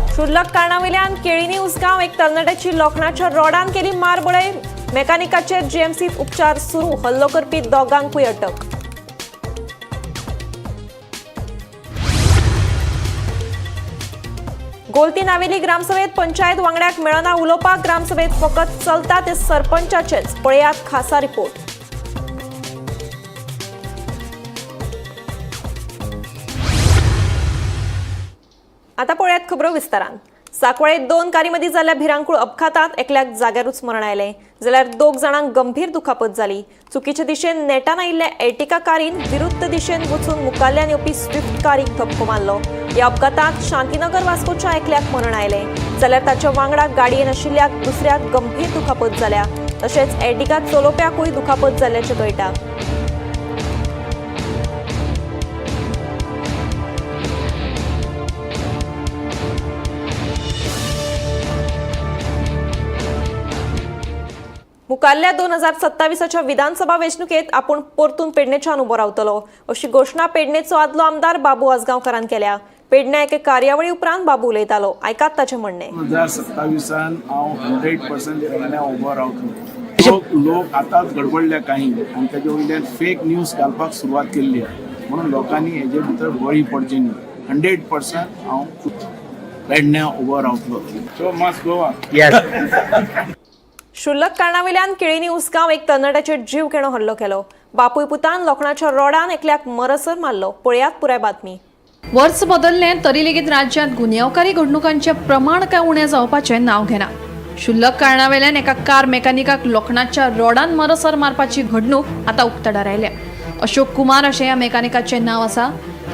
S8: क्षुल्लक कारणावयल्यान केळीनी उसगांव एक तरणाट्याची लोखणाच्या रॉडान केली मारबडय. मेकॅनिकाचेर जीएमसीत उपचार सुरू. हल्लो करपी दोगांकूय अटक. गोलती नावेली ग्रामसभेत पंचायत वांगड्याक मेळना उलोवपाक. ग्रामसभेत फकत चलता ते सरपंचाचेच. पळयात खासा रिपोर्ट. आता पळयात खबरो विस्तारान. सांकवाळे 2 कारीमदीं जाल्ल्या भिरांकूळ अपघातात एकल्याक जाग्यारूच मरण आयलें, जाल्यार 2 जाणांक गंभीर दुखापत जाली. चुकीचे दिशेन नेटान आयिल्ल्या एर्टिका कारीन विरुद्ध दिशेन वचून मुखाल्ल्यान येवपी स्विफ्ट कारीक धपको मारलो. ह्या अपघातात शांतीनगर वास्कोच्या एकल्याक मरण आयलें, जाल्यार ताच्या वांगडा गाडयेन आशिल्ल्याक दुसऱ्याक गंभीर दुखापत जाल्या. तशेंच एर्टिका चलोवप्याकूय दुखापत जाल्ल्याचें कळटा. मुखाल्ल्या 2027च्या विधानसभा वेंचणुकेत आपूण परतून पेडणेच्यान उबो रावतलो अशी घोशणा पेडणेचो आदलो आमदार बाबू आजगांवकारान केल्या. पेडण्या एके कार्यावळी उपरांत बाबू उलयतालो. आयकात ताचें म्हणणें.
S13: 2027 हांव 100% पेडण्या उबो रावतलो. लोक आतांच गडबडल्या काही आनी ताजे वयल्यान फेक न्यूज घालपाक सुरवात केल्ली आहा, म्हणून लोकांनी हेजे भितर बळी पडचे न्ही. 100% हांव पेडण्या उबो रावतलो. So must Goa.
S8: क्षुल्लक कारणावेल्यान केळीनी उसगांव एक तरणाट्याचेर जीव घेणो हल्लो केलो. बापूय पुतान लोखणाच्या रोडान एकल्याक मरसर मारलो. पळयात पुराय बातमी.
S1: वर्स बदललें तरी लेगीत राज्यांत गुन्यांवकारी घडणुकांचें प्रमाण काय उणें जावपाचें नांव घेना. क्षुल्लक कारणावेल्यान एका कार मेकॅनिकाक लोखणाच्या रोडान मरसर मारपाची घडणूक आतां उक्तडार आयल्या. अशोक कुमार अशें ह्या मेकॅनिकाचें नांव आसा.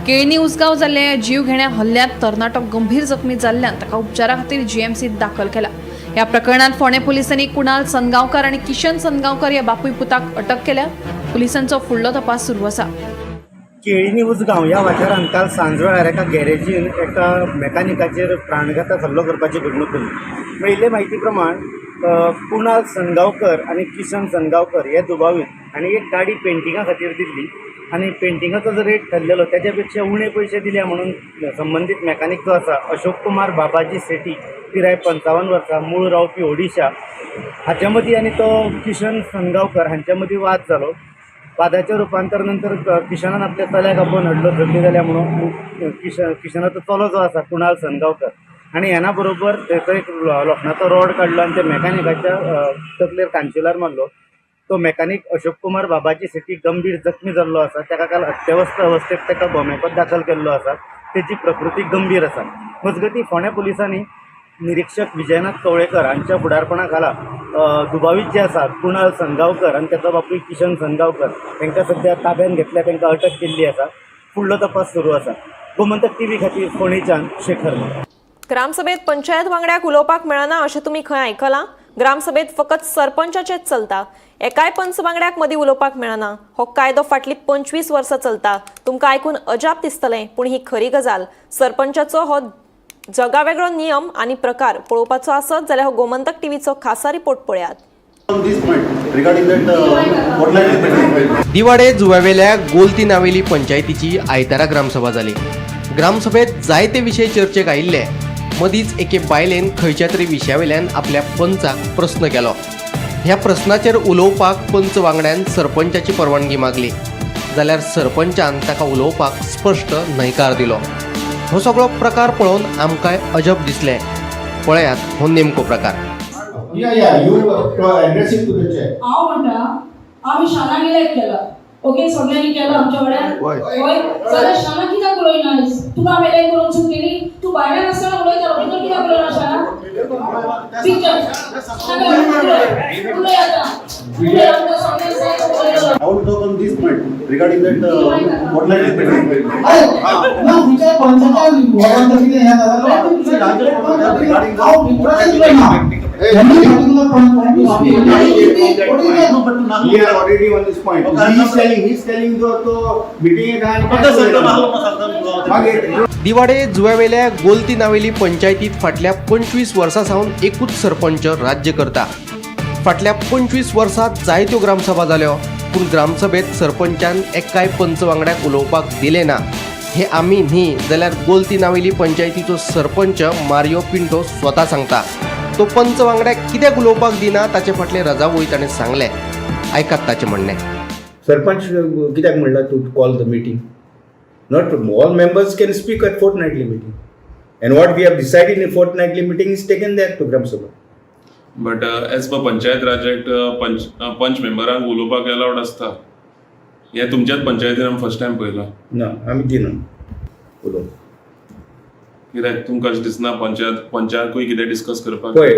S1: केळणी उसगांव जाल्ल्या जीव घेण्या हल्ल्यांत तरणाटो गंभीर जखमी जाल्ल्यान ताका उपचारा खातीर जीएमसीत दाखल केला. ह्या प्रकरणात फोंडें पुलिसांनी कुणाल सनगांवकार आनी किशन सनगांवकार ह्या बापूय पुताक अटक केल्या. पुलिसांचो फुडलो तपास सुरू आसा.
S2: केळीनी उसगांव ह्या वाठारांत काल सांजवेळार एका गॅरेजीन एका मेकॅनिकाचेर प्राणघातक हल्लो करपाची घडणूक घडली. मेळिल्ले म्हायती प्रमाण कुणाल सनगांवकर आनी किशन सनगांवकर हे दुबावीत आनी एक गाडी पेंटिंगा खातीर दिल्ली आनी पेंटिंगाचो जो रेट ठरलेलो त्याच्या पेक्षा उणे पयशे दिले म्हणून संबंदीत मेकॅनीक जो आसा अशोक कुमार बाबाजी सेठी पिराय 55 वर्सां, मूळ रावपी ओडिशा, हाच्या मदीं आनी तो किशन सनगांवकर हांच्या मदीं वाद जालो. वादाचें रुपांतर नंतर किशनान आपल्या चल्याक आपोवन हाडलो, झगडी जाल्या म्हणून. किशनाचो चलो जो आसा कुणाल सनगांवकर आनी हेना बरोबर थंयचो एक लोखणाचो रॉड काडलो आनी त्या मेकॅनिकाच्या तकलेर कानशिलार मारलो. तो मेकॅनीक अशोक कुमार बाबाजी सेठी गंभीर जखमी जाल्लो आसा. ताका काल अत्यवस्थ अवस्थेत ताका गोमॅकॉत दाखल केल्लो आसा. तेची प्रकृती गंभीर आसा. मजगतीं फोंड्या पुलिसांनी निरीक्षक विजयनाथ कवळेकर हांच्या फुडारपणा खाला दुबावीत जे आसा कुणाल सनगांवकर आनी ताचो बापूय किशन सनगांवकर तांकां सद्या ताब्यांत घेतल्या, तांकां अटक केल्ली आसा. फुडलो तपास सुरू आसा. गोमंतक टीव्ही खातीर फोंडेच्यान शेखर.
S8: ग्रामसभेत पंचायत वांगड्याक उलोवपाक मेळना अशें तुमी खंय आयकलां? ग्रामसभेत फकत सरपंचाचेच चलता. एकाय पंच वांगड्याक मदीं उलोवपाक मेळना. हो कायदो फाटलीं 25 वर्सां चलता. तुमकां आयकून अजाप दिसतलें, पूण ही खरी गजाल. सरपंचाचो हो जगावेगळो नियम आनी प्रकार पळोवपाचो आसत जाल्यार हो गोमंतक टीव्हीचो खासा रिपोर्ट पळयात.
S22: दिवाडे जुव्यावेल्या गोलती नावेली पंचायतीची आयतारा ग्रामसभा जाली. ग्रामसभेत जायते विशय चर्चेक आयिल्ले. मदींच एके बायलेन खंयच्या तरी विशयावेल्यान आपल्या पंचाक प्रस्न केलो. ह्या प्रस्नाचेर उलोवपाक पंच वांगड्यान सरपंचाची परवानगी मागली, जाल्यार सरपंचान ताका उलोवपाक स्पश्ट न्हयकार दिलो. हो सगळो प्रकार पळोवन आमकांय अजब दिसलें. पळयात हो नेमको प्रकार.
S16: हांव म्हणटा आमी शानाक इलेक्ट केला, ओके, सगळ्यांनी केला आमच्या वाड्यार, हय, जाल्यार शाना कित्याक उलयना? तुका आमी इलेक्ट करून चूक केली? तूं भायल्यान आसतना उलयतालो, भितर कित्याक उलयना शाना? पिक्चर उलय आतां, उलय आमकां सगळ्यांक जाय.
S14: I would talk on this point regarding that online.
S13: We are already on this point. He is telling the meeting.
S22: Divar जुव्यावेल्या गोलती Navelim पंचायतीत फाटल्या 25 वर्सां सावन एकूच सरपंच राज्य करता. फाटल्या 25 वर्सां जायत्यो ग्रामसभा जाल्यो, पूण ग्रामसभेत सरपंचान एकाय पंच वांगड्याक उलोवपाक दिलें ना. हे आमी न्ही जाल्यार गोलती नावेली पंचायतीचो सरपंच मारियो पिंटो स्वता सांगता. तो पंच वांगड्याक कित्याक उलोवपाक दिना ताचे फाटले रजावूय ताणें सांगलें. आयकात ताचें म्हणणें.
S23: सरपंच कित्याक म्हणला to call the meeting? Not all members can speak at fortnightly meeting. And what we have decided in fortnightly meeting is taken there to Gram Sabha.
S5: But as per Panchayat Raj Act, पंच पंच मेंबरांक उलोवपाक अलावड आसता. हें तुमच्याच पंचायतीन आमी first time पळयलां.
S23: ना, आमी दिना उलोवंक.
S5: कित्याक तुमकां अशें दिसना पंचायत पंचायतूय कितें डिस्कस करपाक
S23: पळय,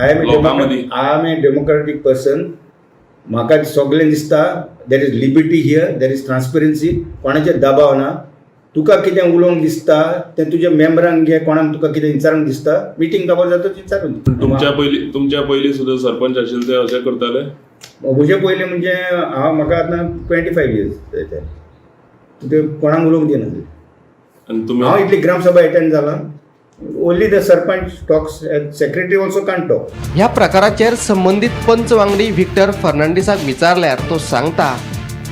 S23: I am
S5: लोकां मदीं?
S23: I am a democratic person. म्हाका सगळें दिसता, there is liberty here, there is transparency. कोणाचेर दबाव ना. तुका कितें उलोवंक दिसता तें तुज्या मेंबरांक घे, कोणाक तुका कितें विचारूंक दिसता, मिटींग काबार जाता विचारून.
S5: तुमच्या पयलीं सुद्दां सरपंच आशिल्ले ते अशें करताले?
S23: म्हजे पयलीं म्हणजे हांव, म्हाका आतां 25 इयर्स जायते, ते कोणाक उलोवंक दिनासले.
S5: आनी तुमी
S23: हांव इतली ग्रामसभा एटेंड जाला, only the sarpanch talks, secretary also can't talk.
S22: ह्या प्रकाराचेर संबंदीत पंच वांगडी व्हिक्टर फर्नांडीसाक विचारल्यार तो सांगता,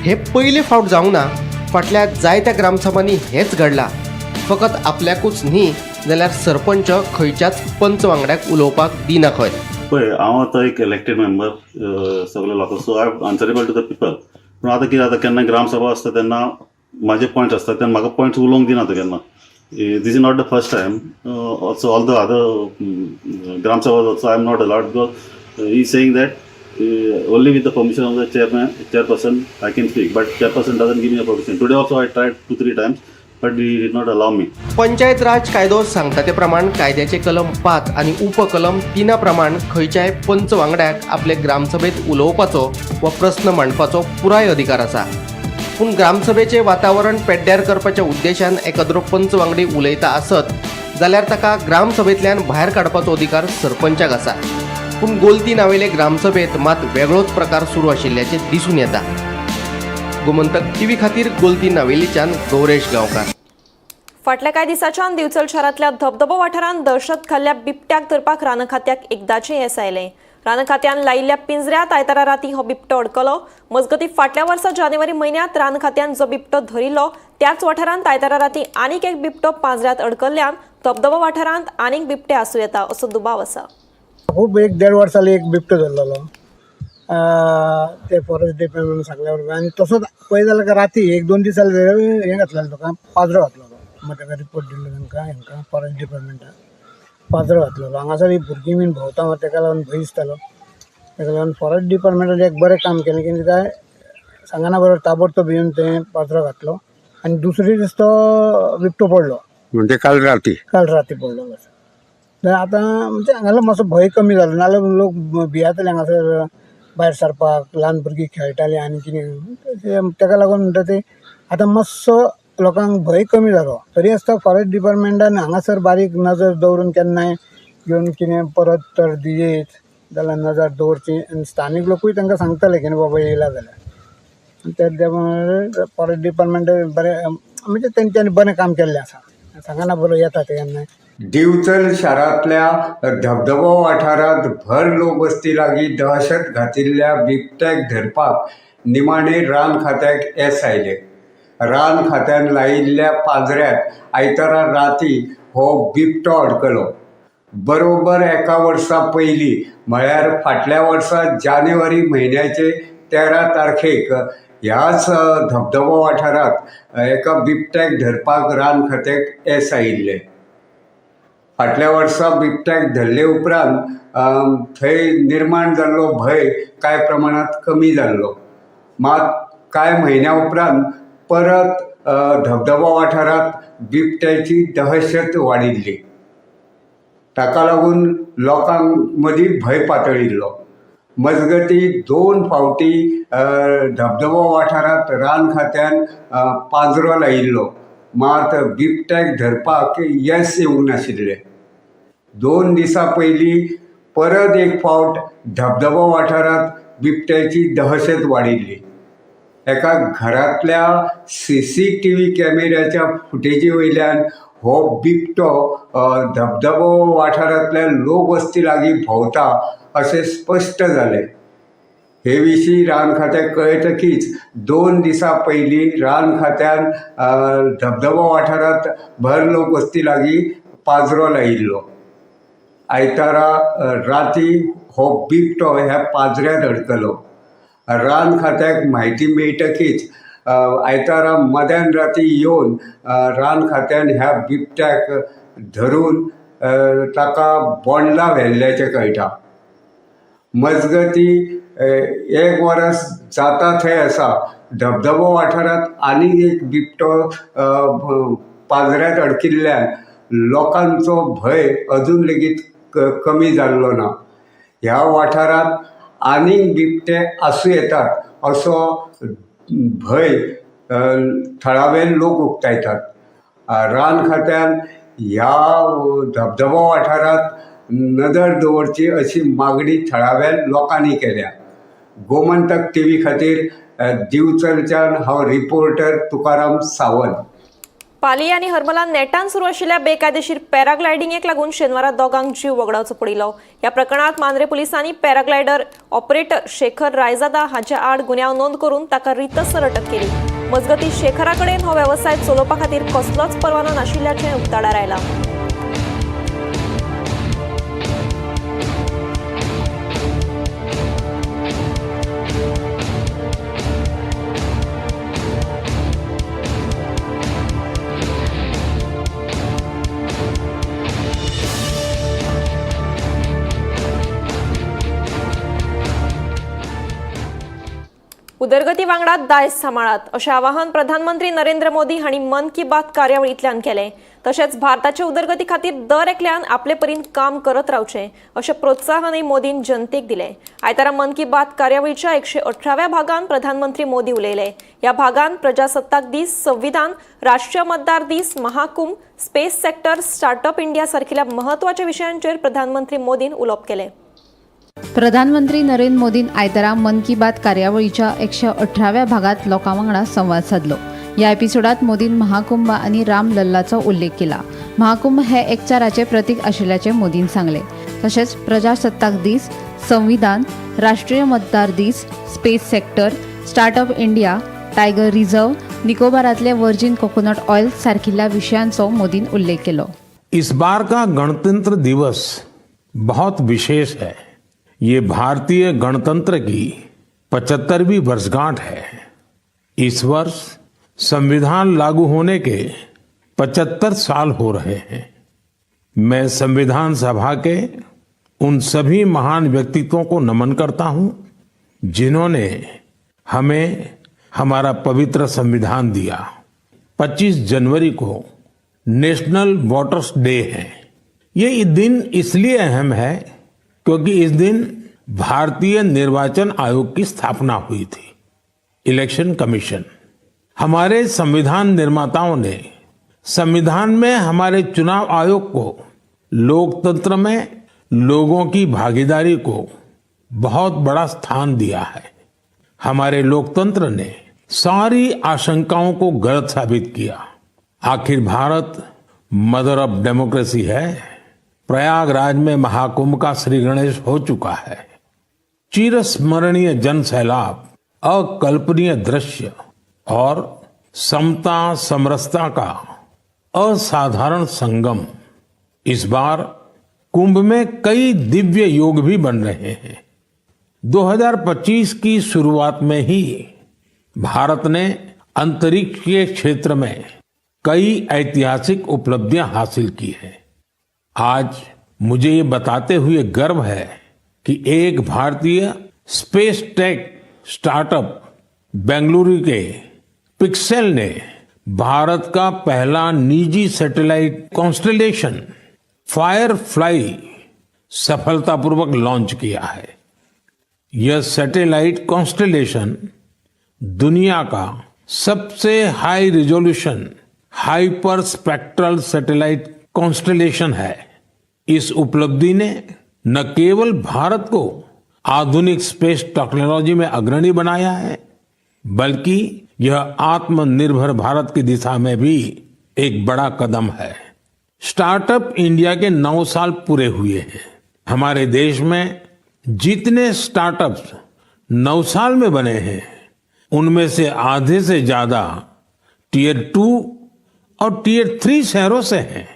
S22: हे पयले फावट जावंक ना, फाटल्या जायत्या ग्रामसभांनी हेच घडलां. फकत आपल्याकूच न्ही जाल्यार सरपंच खंयच्याच पंच वांगड्याक उलोवपाक दिना खंय.
S7: पळय, हांव आतां एक इलेक्टेड मेंबर सगळे लोकांक, so I answerable to the people. पूण आतां कितें जाता, केन्ना ग्रामसभा आसता तेन्ना म्हाजे पॉयंट्स आसता तेन्ना म्हाका पॉयंट्स उलोवंक दिना तो केन्ना. This is not the first time also. All the other Gram Sabha also I am not allowed, because he saying that only with the permission of the chairman, chairperson, I can speak, but chairperson doesn't give me a permission. Today also I tried two three times, but he did not allow me.
S22: Panchayat राज कायदो सांगता ते प्रमाण कायद्याचे कलम 5 आनी उपकलम 3 प्रमाण खंयच्याय पंच वांगड्याक आपले ग्रामसभेत उलोवपाचो वा प्रस्न मांडपाचो पुराय अधिकार आसा. पूण ग्रामसभेचें वातावरण पेड्ड्यार करपाच्या उद्देशान एकाद्रो पंच वांगडी उलयता आसत जाल्यार ताका ग्रामसभेंतल्यान भायर काडपाचो अधिकार सरपंचाक आसा. पूण गोलती नावेले ग्रामसभेत मात वेगळोच प्रकार सुरू आशिल्ल्याचें दिसून येता. गोमंतक टीव्ही खातीर गोलती नावेलीच्यान गौरेश गांवकार.
S8: फाटल्या कांय दिसांच्यान दिवचल शारांतल्या धबधबो वाठारांत दहशत घाल्ल्या बिबट्याक धरपाक रान खात्याक एकदाचें येस आयलें. रान खात्यान लायिल्ल्या पिंजऱ्यांत आयतारा राती हो बिबटो अडकलो. मजगतीं, फाटल्या वर्सा जानेवारी म्हयन्यांत रान खात्यान जो बिबटो धरिल्लो त्याच वाठारांत आयतारा राती आनीक एक बिबटो पांजऱ्यांत अडकल्ल्यान धबधबो वाठारांत आनीक बिबटे आसूं येता असो दुबाव आसा.
S9: खूब एक देड वर्स जाली एक बिबटो धरलेलो ते फॉरेस्ट डिपार्टमेंट सांगल्या बरोबर. आनी तसोच पळय जाल्यार राती एक दोन दीस जाले हें घातलेलें, तुका पाजरो घातलेलो. मागीर ताका रिपोर्ट दिल्लो तांकां, हेंकां फॉरेस्ट डिपार्टमेंटाक पाजरो घातलेलो. हांगासर ही भुरगीं बीन भोंवता मरे, तेका लागून भंय दिसतालो. तेका लागून फॉरेस्ट डिपार्टमेंटान एक बरें काम केलें की काय सांगना बरोबर ताबडतोब येवन तें पाजरो घातलो आनी दुसरे दीस तो बिबटो पडलो.
S24: म्हणजे काल राती?
S9: काल राती पडलो बस. तर आतां म्हणजे हांगासर मातसो भंय कमी जालो, नाल्यार लोक भियेताले हांगासर भायर सरपाक. ल्हान भुरगीं खेळटालीं आनी कितें, तेका लागून म्हणटा ते आतां मातसो लोकांक भंय कमी जालो. तरी आसतना फॉरेस्ट डिपार्टमेंटान हांगासर बारीक नजर दवरून केन्नाय येवन कितें परत तर येयत जाल्यार नजर दवरची. आनी स्थानीक लोकूय तांकां सांगताले की बाबा येयला जाल्यार ते फॉरेस्ट डिपार्टमेंट बरें, म्हणजे तेंच्यांनी बरें काम केल्लें आसा. सांगना बरोबर येता ते केन्नाय.
S24: दिवचल शारांतल्या धबधबो वाठारांत भर लोकवस्ती लागीं दहशत घातिल्ल्या बिबट्याक धरपाक निमाणे रान खात्याक येस आयलें. रान खात्यान लायिल्ल्या पांजऱ्यांत आयतारा राती हो बिबटो अडकलो. बरोबर एका वर्सा पयलीं म्हळ्यार फाटल्या वर्सा जानेवारी म्हयन्याचे 13 तारखेक ह्याच धबधबो वाठारांत एका बिबट्याक धरपाक रान खात्याक येस आयिल्लें. फाटल्या वर्सा बिबट्याक धरले उपरांत थंय निर्माण जाल्लो भंय कांय प्रमाणांत कमी जाल्लो. मात कांय म्हयन्या उपरांत परत धबधबो वाठारांत बिबट्याची दहशत वाडिल्ली. ताका लागून लोकांक मदीं भंय पातळिल्लो. मजगती, दोन फावटी धबधबो वाठारांत रान खात्यान पांजरो लायिल्लो, मात बिबट्याक धरपाक येस येवंक नाशिल्लें. 2 दिसां पयलीं परत एक फावट धबधबो वाठारांत बिबट्याची दहशत वाडिल्ली. एका घरांतल्या सीसीटीव्ही कॅमेऱ्याच्या फुटेजी वयल्यान हो बिबटो धबधबो वाठारांतल्या लोकवस्ती लागीं भोंवता अशें स्पश्ट जालें. हे विशीं रान खात्याक कळटकीच 2 दिसां पयलीं रान खात्यान धबधबो वाठारांत भर लोकवस्ती लागीं पांजरो लायिल्लो. आयतारा राती हो बिबटो ह्या पांजऱ्यांत अडकलो. रान खात्याक म्हायती मेळटकीच आयतारा मध्यान राती येवन रान खात्यान ह्या बिबट्याक धरून ताका बोंडला व्हेल्ल्याचें कळटा. मजगती एक वरस जाता थंय आसा, धबधबो वाठारांत आनीक एक बिबटो पाजऱ्यांत अडकिल्ल्यान लोकांचो भंय अजून लेगीत कमी जाल्लो ना. ह्या वाठारांत आनीक बिबटे आसूं येतात असो भंय थळावे लोक उक्तायतात. रान खात्यान ह्या धबधबो वाठारांत नदर दवरची अशी मागणी थळाव्या लोकांनी केल्या. गोमंतक टी व्ही खातीर दिवचलच्यान हांव रिपोर्टर तुकाराम सावंत.
S8: पाली आनी हरमला नेटान सुरू आशिल्ल्या बेकायदेशीर पॅराग्लायडिंगेक लागून शेनवारा दोगांक जीव वगडावचो पडिल्लो. ह्या प्रकरणांत मांद्रे पुलिसांनी पॅराग्लायडर ऑपरेटर शेखर रायजादा हाच्या आड गुन्यांव नोंद करून ताका रितसर अटक केली. मजगतीं शेखरा कडेन हो वेवसाय चलोवपा खातीर कसलोच परवानो नाशिल्ल्याचें उक्ताडार आयलां. उदरगती वांगडा दायज सांबाळात अशें आवाहन प्रधानमंत्री नरेंद्र मोदी हांणी मन की बात कार्यावळींतल्यान केलें. तशेंच भारताचे उदरगती खातीर दर एकल्यान आपले परीन काम करत रावचें अशें प्रोत्साहनय मोदीन जनतेक दिलें. आयतारा मन की बात कार्यावळीच्या 118व्या भागान प्रधानमंत्री मोदी उलयले. ह्या भागान प्रजासत्ताक दीस, संविधान, राष्ट्रीय मतदार दीस, Mahakumbh, space sector, startup India सारकिल्या म्हत्वाच्या विशयांचेर प्रधानमंत्री मोदीन उलोवप केलें.
S4: प्रधानमंत्री नरेंद्र मोदीन आयतारा मन की बात कार्यावळीच्या 118व्या भागात लोकां वांगडा संवाद सादलो. ह्या एपिसोडात मोदीन महाकुंभ आनी राम लल्लाचो उल्लेख केला. महाकुंभ हे एकचाराचे प्रतीक आशिल्ल्याचें मोदीन सांगलें. तशेंच प्रजासत्ताक दीस, संविधान, राष्ट्रीय मतदार दीस, space sector, startup India, tiger reserve, निकोबारांतले virgin coconut oil सारकिल्ल्या विशयांचो मोदीन उल्लेख केलो.
S3: इस बार का गणतंत्र दिवस बहुत विशेष है. ये भारतीय गणतंत्र की 75वीं वर्षगांठ है. इस वर्ष संविधान लागू होने के 75 साल हो रहे हैं. मैं संविधान सभा के उन सभी महान व्यक्तित्वों को नमन करता हूं जिन्होंने हमें हमारा पवित्र संविधान दिया. 25 जनवरी को नेशनल वोटर्स डे है. ये दिन इसलिए अहम है क्योंकि इस दिन भारतीय निर्वाचन आयोग की स्थापना हुई थी, इलेक्शन कमीशन. हमारे संविधान निर्माताओं ने संविधान में हमारे चुनाव आयोग को लोकतंत्र में लोगों की भागीदारी को बहुत बड़ा स्थान दिया है. हमारे लोकतंत्र ने सारी आशंकाओं को गलत साबित किया. आखिर भारत मदर ऑफ डेमोक्रेसी है. प्रयागराज में महाकुंभ का श्री गणेश हो चुका है. चिरस्मरणीय जन सैलाब, अकल्पनीय दृश्य और समता समरसता का असाधारण संगम. इस बार कुंभ में कई दिव्य योग भी बन रहे हैं. 2025 की शुरुआत में ही भारत ने अंतरिक्ष के क्षेत्र में कई ऐतिहासिक उपलब्धियां हासिल की है. आज मुझे ये बताते हुए गर्व है कि एक भारतीय space tech startup Bengaluru K pixel ने भारत का पहला निजी सैटेलाइट कॉन्स्टलेशन फायरफ्लाई सफलतापूर्वक लॉन्च किया है. यह सैटेलाइट कॉन्स्टलेशन दुनिया का सबसे high resolution hyper spectral satellite constellation है. इस उपलब्धि ने न केवल भारत को आधुनिक स्पेस टेक्नोलॉजी में अग्रणी बनाया है, बल्कि यह आत्मनिर्भर भारत की दिशा में भी एक बड़ा कदम है. स्टार्टअप इंडिया के 9 साल पूरे हुए हैं. हमारे देश में जितने स्टार्टअप्स 9 साल में बने हैं, उनमें से आधे से ज्यादा टियर 2 और टियर 3 शहरों से हैं.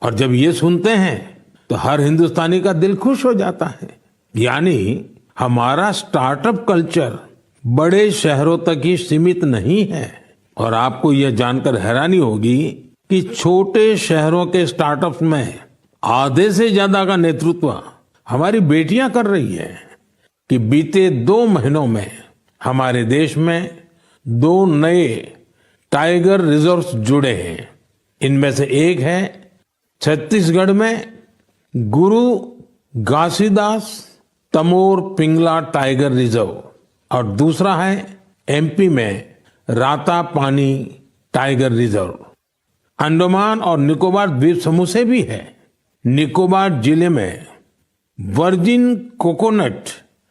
S3: और जब ये सुनते हैं तो हर हिंदुस्तानी का दिल खुश हो जाता है. यानी हमारा स्टार्टअप कल्चर बड़े शहरों तक ही सीमित नहीं है. और आपको यह जानकर हैरानी होगी कि छोटे शहरों के स्टार्टअप्स में आधे से ज्यादा का नेतृत्व हमारी बेटियां कर रही है, कि बीते 2 महीनों में हमारे देश में 2 नए टाइगर रिजर्व्स जुड़े हैं। इनमें से एक है छत्तीसगढ़ में गुरु घासीदास तमोर पिंगला टाइगर रिजर्व और दूसरा है एमपी में रातापानी टाइगर रिजर्व। अंडमान और निकोबार द्वीप समूह से भी है। निकोबार जिले में वर्जिन कोकोनट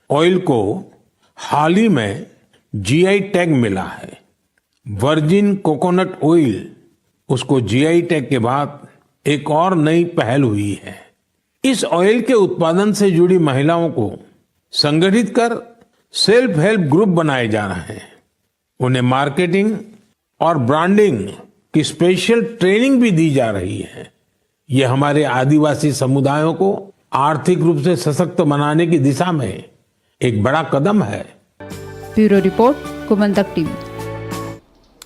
S3: ऑयल को हाल ही में जीआई टैग मिला है। वर्जिन कोकोनट ऑयल, उसको जीआई टैग के बाद एक और नई पहल हुई है। इस ऑयल के उत्पादन से जुड़ी महिलाओं को संगठित कर सेल्फ हेल्प ग्रुप बनाए जा रहे हैं। उन्हें मार्केटिंग और ब्रांडिंग की स्पेशल ट्रेनिंग भी दी जा रही है। ये हमारे आदिवासी समुदायों को आर्थिक रूप से सशक्त बनाने की दिशा में एक बड़ा कदम है।
S4: Bureau report, Gomantak TV.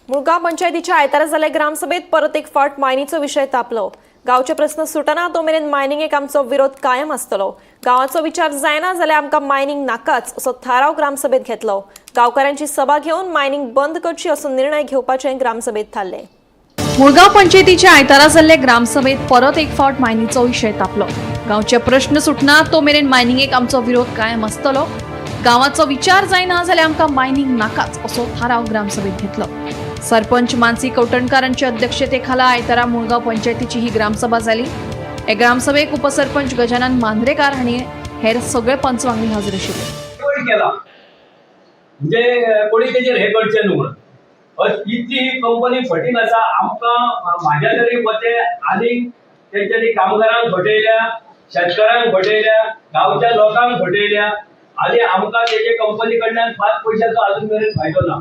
S8: Mulgaon पंचायतीच्या आयतारा जाल्ले ग्रामसभेत परत एक फावट मायनीचो विशय तापलो। गांवचे प्रस्न सुटना तो मेरेन मायनिंगेक आमचो विरोध कायम आसतलो। गांवाचो विचार जायना जाल्यार आमकां मायनिंग नाकाच असो थाराव ग्रामसभेत घेतलो। गांवकारांची सभा घेवन मायनिंग बंद करची असो निर्णय घेवपाचें ग्रामसभेत थारलें।
S1: मुळगांव पंचायतीच्या आयतारा जाल्ले ग्रामसभेत परत एक फावट मायनीचो विशय तापलो। गांवचे प्रश्न सुटना तो मेरेन मायनिंगेक आमचो विरोध कायम आसतलो। गांवाचो विचार जायना जाल्यार आमकां मायनिंग नाकाच असो थाराव ग्रामसभेत घेतलो। सरपंच मानसी कवठणकारांच्या अध्यक्षतेखाला आयतारा मुळगांव पंचायतीची ही ग्रामसभा जाली। हे ग्रामसभेक उपसरपंच गजानन मांद्रेकार हांणी हेर सगळे पंच वांगडी हजर आशिल्ले।
S6: केला म्हणजे कोणी तेजेर हे करचें न्हू म्हणून इतली ही कंपनी फटींग आसा। आमकां म्हाज्या तरी मते आनी तेंच्यांनी कामगारांक फटयल्या, शेतकारांक फटयल्या, गांवच्या लोकांक फटयल्या आनी आमकां तेजे कंपनी कडल्यान 5 पयशाचो आजून मेरेन फायदो ना,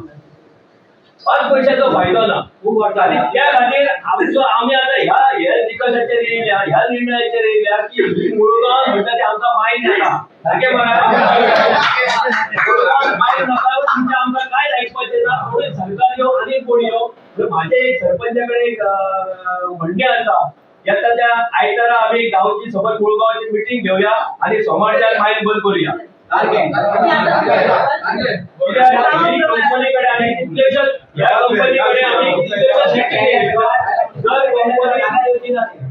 S6: 5 पयशाचो फायदो ना। खूब आनी त्या खातीर आमचो आमी आतां ह्या हे निकशाचेर येयल्या, ह्या निर्णयाचेर येयल्या की ही मुळगांव म्हणटा ती आमकां मायन नाका। सारकें मुळगांव मायन नाका, तुमचें आमकां कांयच आयकपाचें ना। कोणूय सरकार येवं आनी कोण येवं, म्हाजें एक सरपंचा कडेन एक म्हणणें आसा, येता त्या आयतारा आमी गांवची सगळी मुळगांवची मिटींग घेवया आनी सोमारच्यान मायन बंद करुया। कंपनी कडे आनी कितलेशेच ह्या कंपनी कडे आमी कितलेशेच जर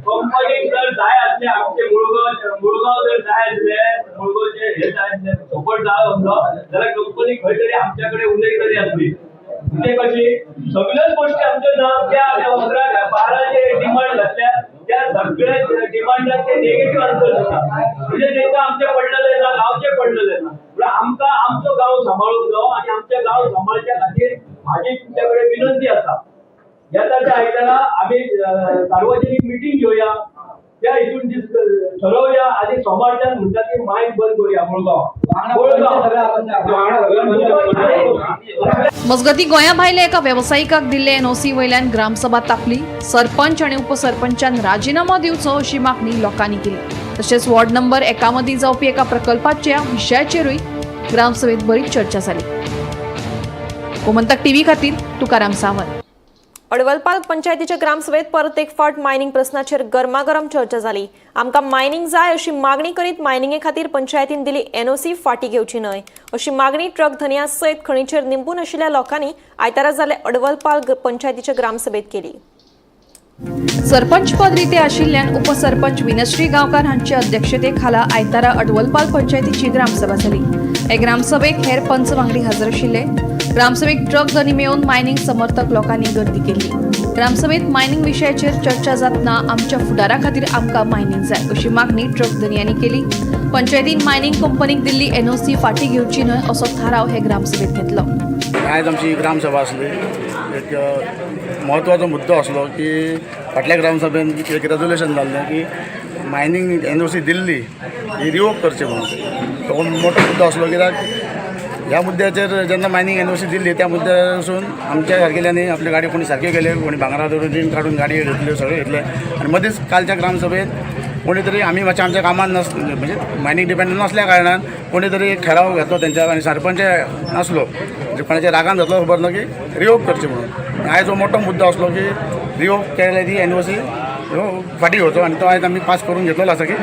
S6: कंपनीक जर जाय आसले आमचे मुळगांव मुळगांव जर जाय आसले, मुळगांवचे हे जाय आसले, सपोर्ट जाय आसलो जाल्यार कंपनी खंय तरी आमच्या कडेन उलयतली आसली। म्हणजे कशी सगळ्योच गोष्टी आमच्यो ना, त्या 11 12 जे डिमांड घातल्या त्या सगळ्या डिमांडाचे नेगेटिव्ह आन्सर दिता। म्हणजे तांकां आमचें पडलेलें ना, गांवचें पडलेलें ना। म्हणल्यार आमकां आमचो गांव सांबाळूंक जावो आनी आमचे गांव सांबाळच्या खातीर म्हाजी तुमच्या कडेन विनंती आसा, येता त्या आयतारा आमी सार्वजनीक मिटींग घेवया, त्या हितून ठरोवया आनी सोमारच्यान म्हणटा ती मायन बंद करुया मुळगांव मुळगांव।
S1: मजगती गोंया भायल्या एका वेवसायिकाक दिल्ले एनओसी वयल्यान ग्रामसभा तापली। सरपंच आनी उपसरपंचान राजिनामो दिवचो अशी मागणी लोकांनी केली। तशेंच वॉर्ड नंबर 1 मदीं जावपी एका प्रकल्पाच्या विशयाचेरूय ग्रामसभेत बरीच चर्चा जाली। गोमंतक टीव्ही खातीर तुकाराम सावंत।
S8: अडवलपाल पंचायतीच्या ग्रामसभेत परत एक फावट मायनिंग प्रस्नाचेर गरमागरम चर्चा जाली। आमकां मायनिंग जाय अशी मागणी करीत मायनिंगे खातीर पंचायतीन दिली एनओसी फाटी घेवची न्हय अशी मागणी ट्रक धनया सयत खणीचेर निंबून आशिल्ल्या लोकांनी आयतारा जाल्ले अडवलपाल पंचायतीच्या ग्रामसभेत केली।
S1: सरपंच पद रिते आशिल्ल्यान उपसरपंच विनश्री गांवकार हांच्या अध्यक्षतेखाला आयतारा अडवलपाल पंचायतीची ग्रामसभा जाली। हे ग्रामसभेक हेर पंच वांगडी हजर आशिल्ले। ग्रामसभेक ट्रक धनी मेळून मायनिंग समर्थक लोकांनी गर्दी केली। ग्रामसभेत मायनिंग विशयाचेर चर्चा जातना आमच्या फुडारा खातीर आमकां मायनिंग जाय अशी मागणी ट्रक धनयांनी केली। पंचायतीन मायनिंग कंपनीक दिल्ली एनओसी फाटी घेवची न्हय असो थाराव हे ग्रामसभेत घेतलो।
S12: आयज आमची ग्रामसभा आसली, एक म्हत्वाचो मुद्दो आसलो की फाटल्या ग्रामसभेन एक रेजोल्युशन जाल्लें की मायनिंग एनओसी दिल्ली ही रिवोक करची म्हणून। तो मोठो मुद्दो आसलो कित्याक ह्या मुद्द्याचेर जेन्ना मायनिंग एनओसी दिल्ली त्या मुद्द्यासून आमच्या सारकेल्यांनी आपली गाडी कोणी सारकी केली, कोणी भांगरा धरून रीण काडून गाडी घेतल्यो, सगळें घेतलें आनी मदींच कालच्या ग्रामसभेत कोणी तरी आमी मातशें आमच्या कामान नास म्हणजे मायनिंग डिपेंडंट नासल्या कारणान कोणी तरी एक ठराव घेतलो तेंच्या आनी सरपंच नासलो म्हणजे कोणाच्या रागान जातलो खबर ना की रिवोक करचें म्हणून। आयज हो मोठो मुद्दो आसलो की रिवोक केले ती एनओसी फाटीं घेवचो आनी तो आयज आमी पास करून घेतलेलो आसा की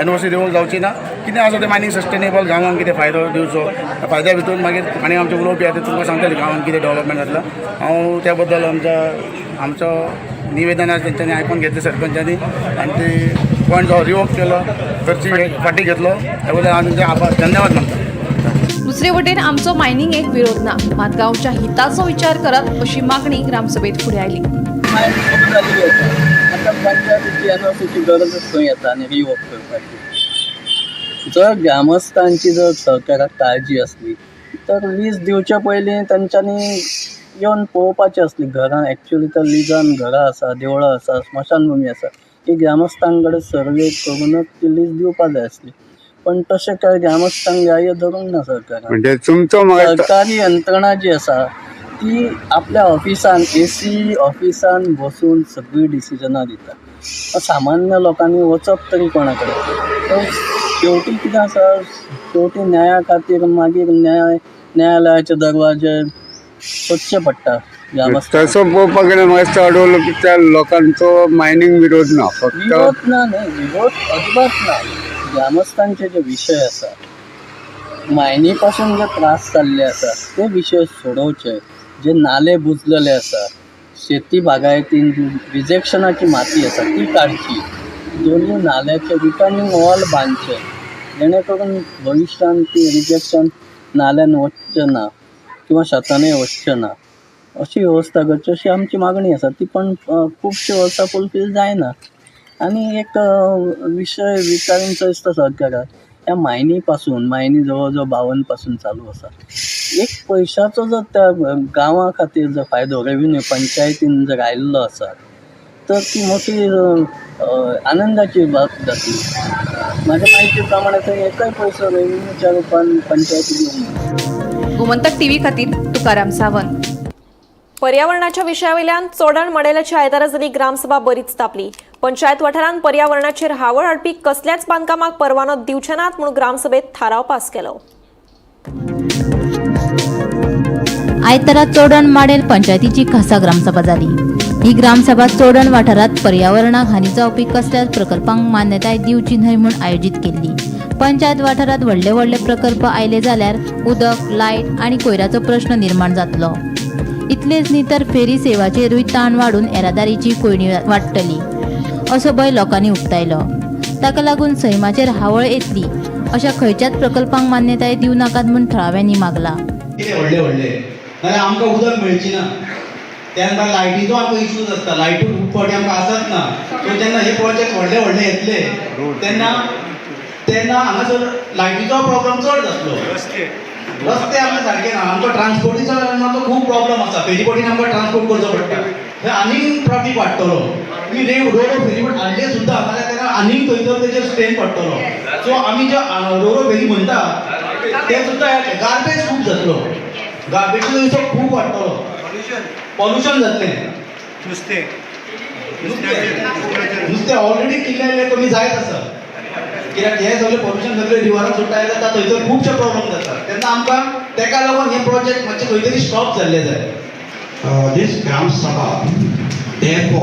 S12: एनओसी रिवोक जावची ना. कितें आसा तें मायनींग सस्टेनेबल गांवांक कितें फायदो दिवचो, फायद्या भितून मागीर आनी आमचे उलोवपी आसा ते तुमकां सांगतले गांवांत कितें डेवलपमेंट जातलो. हांव त्या बद्दल आमचो निवेदन आसा तेंच्यांनी आयकून घेतलें सरपंचांनी आनी ते पॉयंट जो रिवोक केलो खर्ची फाटीं घेतलो त्या बद्दल हांव तेंचे आभार धन्यवाद मानता.
S1: दुसरे वटेन आमचो मायनिंग एक विरोध ना, मात गांवच्या हिताचो विचार करात अशी मागणी ग्रामसभेत फुडें आयली.
S15: जाल्ली आसा आतां पंचायतीची एनओसीची गरजच खंय येता आनी रिवोक करपाची. जर ग्रामस्थांची जर सरकाराक काळजी आसली तर लीज दिवच्या पयलीं तांच्यांनी येवन पळोवपाचें आसली घरां. एक्चुली तर लिजान घरां आसा, देवळां आसा, स्मशानभुमी आसा, ती ग्रामस्थां कडेन सर्वे करूनच ती लीज दिवपा जाय आसली. पण तशें कांय ग्रामस्थांक ग्राह्य धरूंक ना सरकारान.
S24: म्हणजे तुमचो म्हाका
S15: सरकारी यंत्रणा जी आसा ती आपल्या ऑफिसान एसी ऑफिसान बसून सगळीं डिसिजनां दिता. सामान्य लोकांनी वचप तरी कोणा कडेन? तर शेवटी कितें आसा, शेवटी न्याया खातीर मागीर न्यायालयाचे दरवाजे सोदचे पडटा ग्रामस्थांक.
S24: तसो पळोवपाक गेल्यार म्हाका चड त्या लोकांचो मायनींग विरोध ना, फक्त
S15: विरोध ना, न्हय विरोध अजिबात ना. ग्रामस्थांचे जे विशय आसा, मायनी पासून जे त्रास जाल्ले आसा ते विशय सोडोवचे. जे नाले बुजलेले आसा, शेती बागायतीन जी रिजेक्शनाची माती आसा ती काडची, दोनूय नाल्याचे रिटर्निंग वॉल बांदचे जेणे करून भविश्यांत ती रिजेक्शन नाल्यान वचचें ना किंवा शेतानूय वचचें ना, अशी वेवस्था करची अशी आमची मागणी आसा. ती पण खुबशीं वर्सां फुलफील जायना. आनी एक विशय विचारूंचो दिसता सरकाराक, ह्या मायनी पासून, मायनी जवळ जवळ 52 पासून चालू आसा, एक पयशाचो जर त्या गांवा खातीर जर फायदो रेवेन्यू पंचायतीन जर आयिल्लो आसा तर ती मोठी आनंदाची बाब जातली. म्हाज्या म्हायती प्रमाणे थंय एकय पयसो रेवेन्यूच्या रुपान पंचायती दिवंक.
S1: गोमंतक टीव्ही खातीर तुकाराम सावंत.
S8: पर्यावरणाच्या विशयावयल्यान चोडण मडेलाची आयतारा जाली ग्रामसभा बरीच तापली. पंचायत वाठारांत पर्यावरणाचेर हावळ हाडपी कसल्याच बांदकामाक परवानो दिवचे नात म्हूण ग्रामसभेत थाराव पास केलो.
S4: आयतारा चोडण माडेल पंचायतीची खासा ग्रामसभा जाली. ही ग्रामसभा चोडण वाठारांत पर्यावरणाक हानी जावपी कसल्याच प्रकल्पांक मान्यताय दिवची न्हय म्हूण आयोजीत केल्ली. पंचायत वाठारांत व्हडले व्हडले प्रकल्प आयले जाल्यार उदक, लायट आनी कोयराचो प्रश्न निर्माण जातलो. इतलेच न्ही तर फेरी सेवाचेरूय ताण वाडून येरादारीची कोंयडी वाडटली असो भंय लोकांनी उक्तायलो. ताका लागून सैमाचेर हावळ येतली अशा खंयच्याच प्रकल्पांक मान्यताय दिवं नाकात म्हूण थळाव्यांनी मागला.
S17: कितें व्हडले व्हडले नाल्यार आमकां उदक मेळची ना. त्यानंतर लायटीचो आमकां इश्यूज आसता, लायटूय खूब फावटी आमकां आसत ना. सो जेन्ना हे प्रोजेक्ट व्हडले व्हडले येतले तेन्ना तेन्ना हांगासर लायटीचो प्रॉब्लम चड जातलो. रस्ते आमकां सारके ना, आमकां ट्रान्सपोर्टेशनाचो खूब प्रॉब्लम आसा. फेरीबोटीन आमकां ट्रान्सपोर्ट करचो पडटा, थंय आनीक ट्राफीक वाडटलो. तुमी रोरो फेरीबोट हाडले सुद्दां जाल्यार तेका आनीक थंयसर तेजेर स्ट्रेन पडटलो. सो आमी जे रोरो फेरी म्हणटा ते सुद्दां गार्बेज खूब जातलो, गार्बेजचो विशय खूब वाडटलो, पॉल्युशन जातलें. नुस्तें नुस्तें ऑलरेडी किल्ले कमी जायत आसा, कित्याक हे सगळे पॉल्युशन सगळे रिवरान सुट्टा जाता, थंयसर खुबशे प्रॉब्लम जाता. तेन्ना आमकां तेका लागून हे प्रोजेक्ट मातशे खंय तरी स्टॉप जाल्ले जाय.
S18: This Gram Sabha, therefore,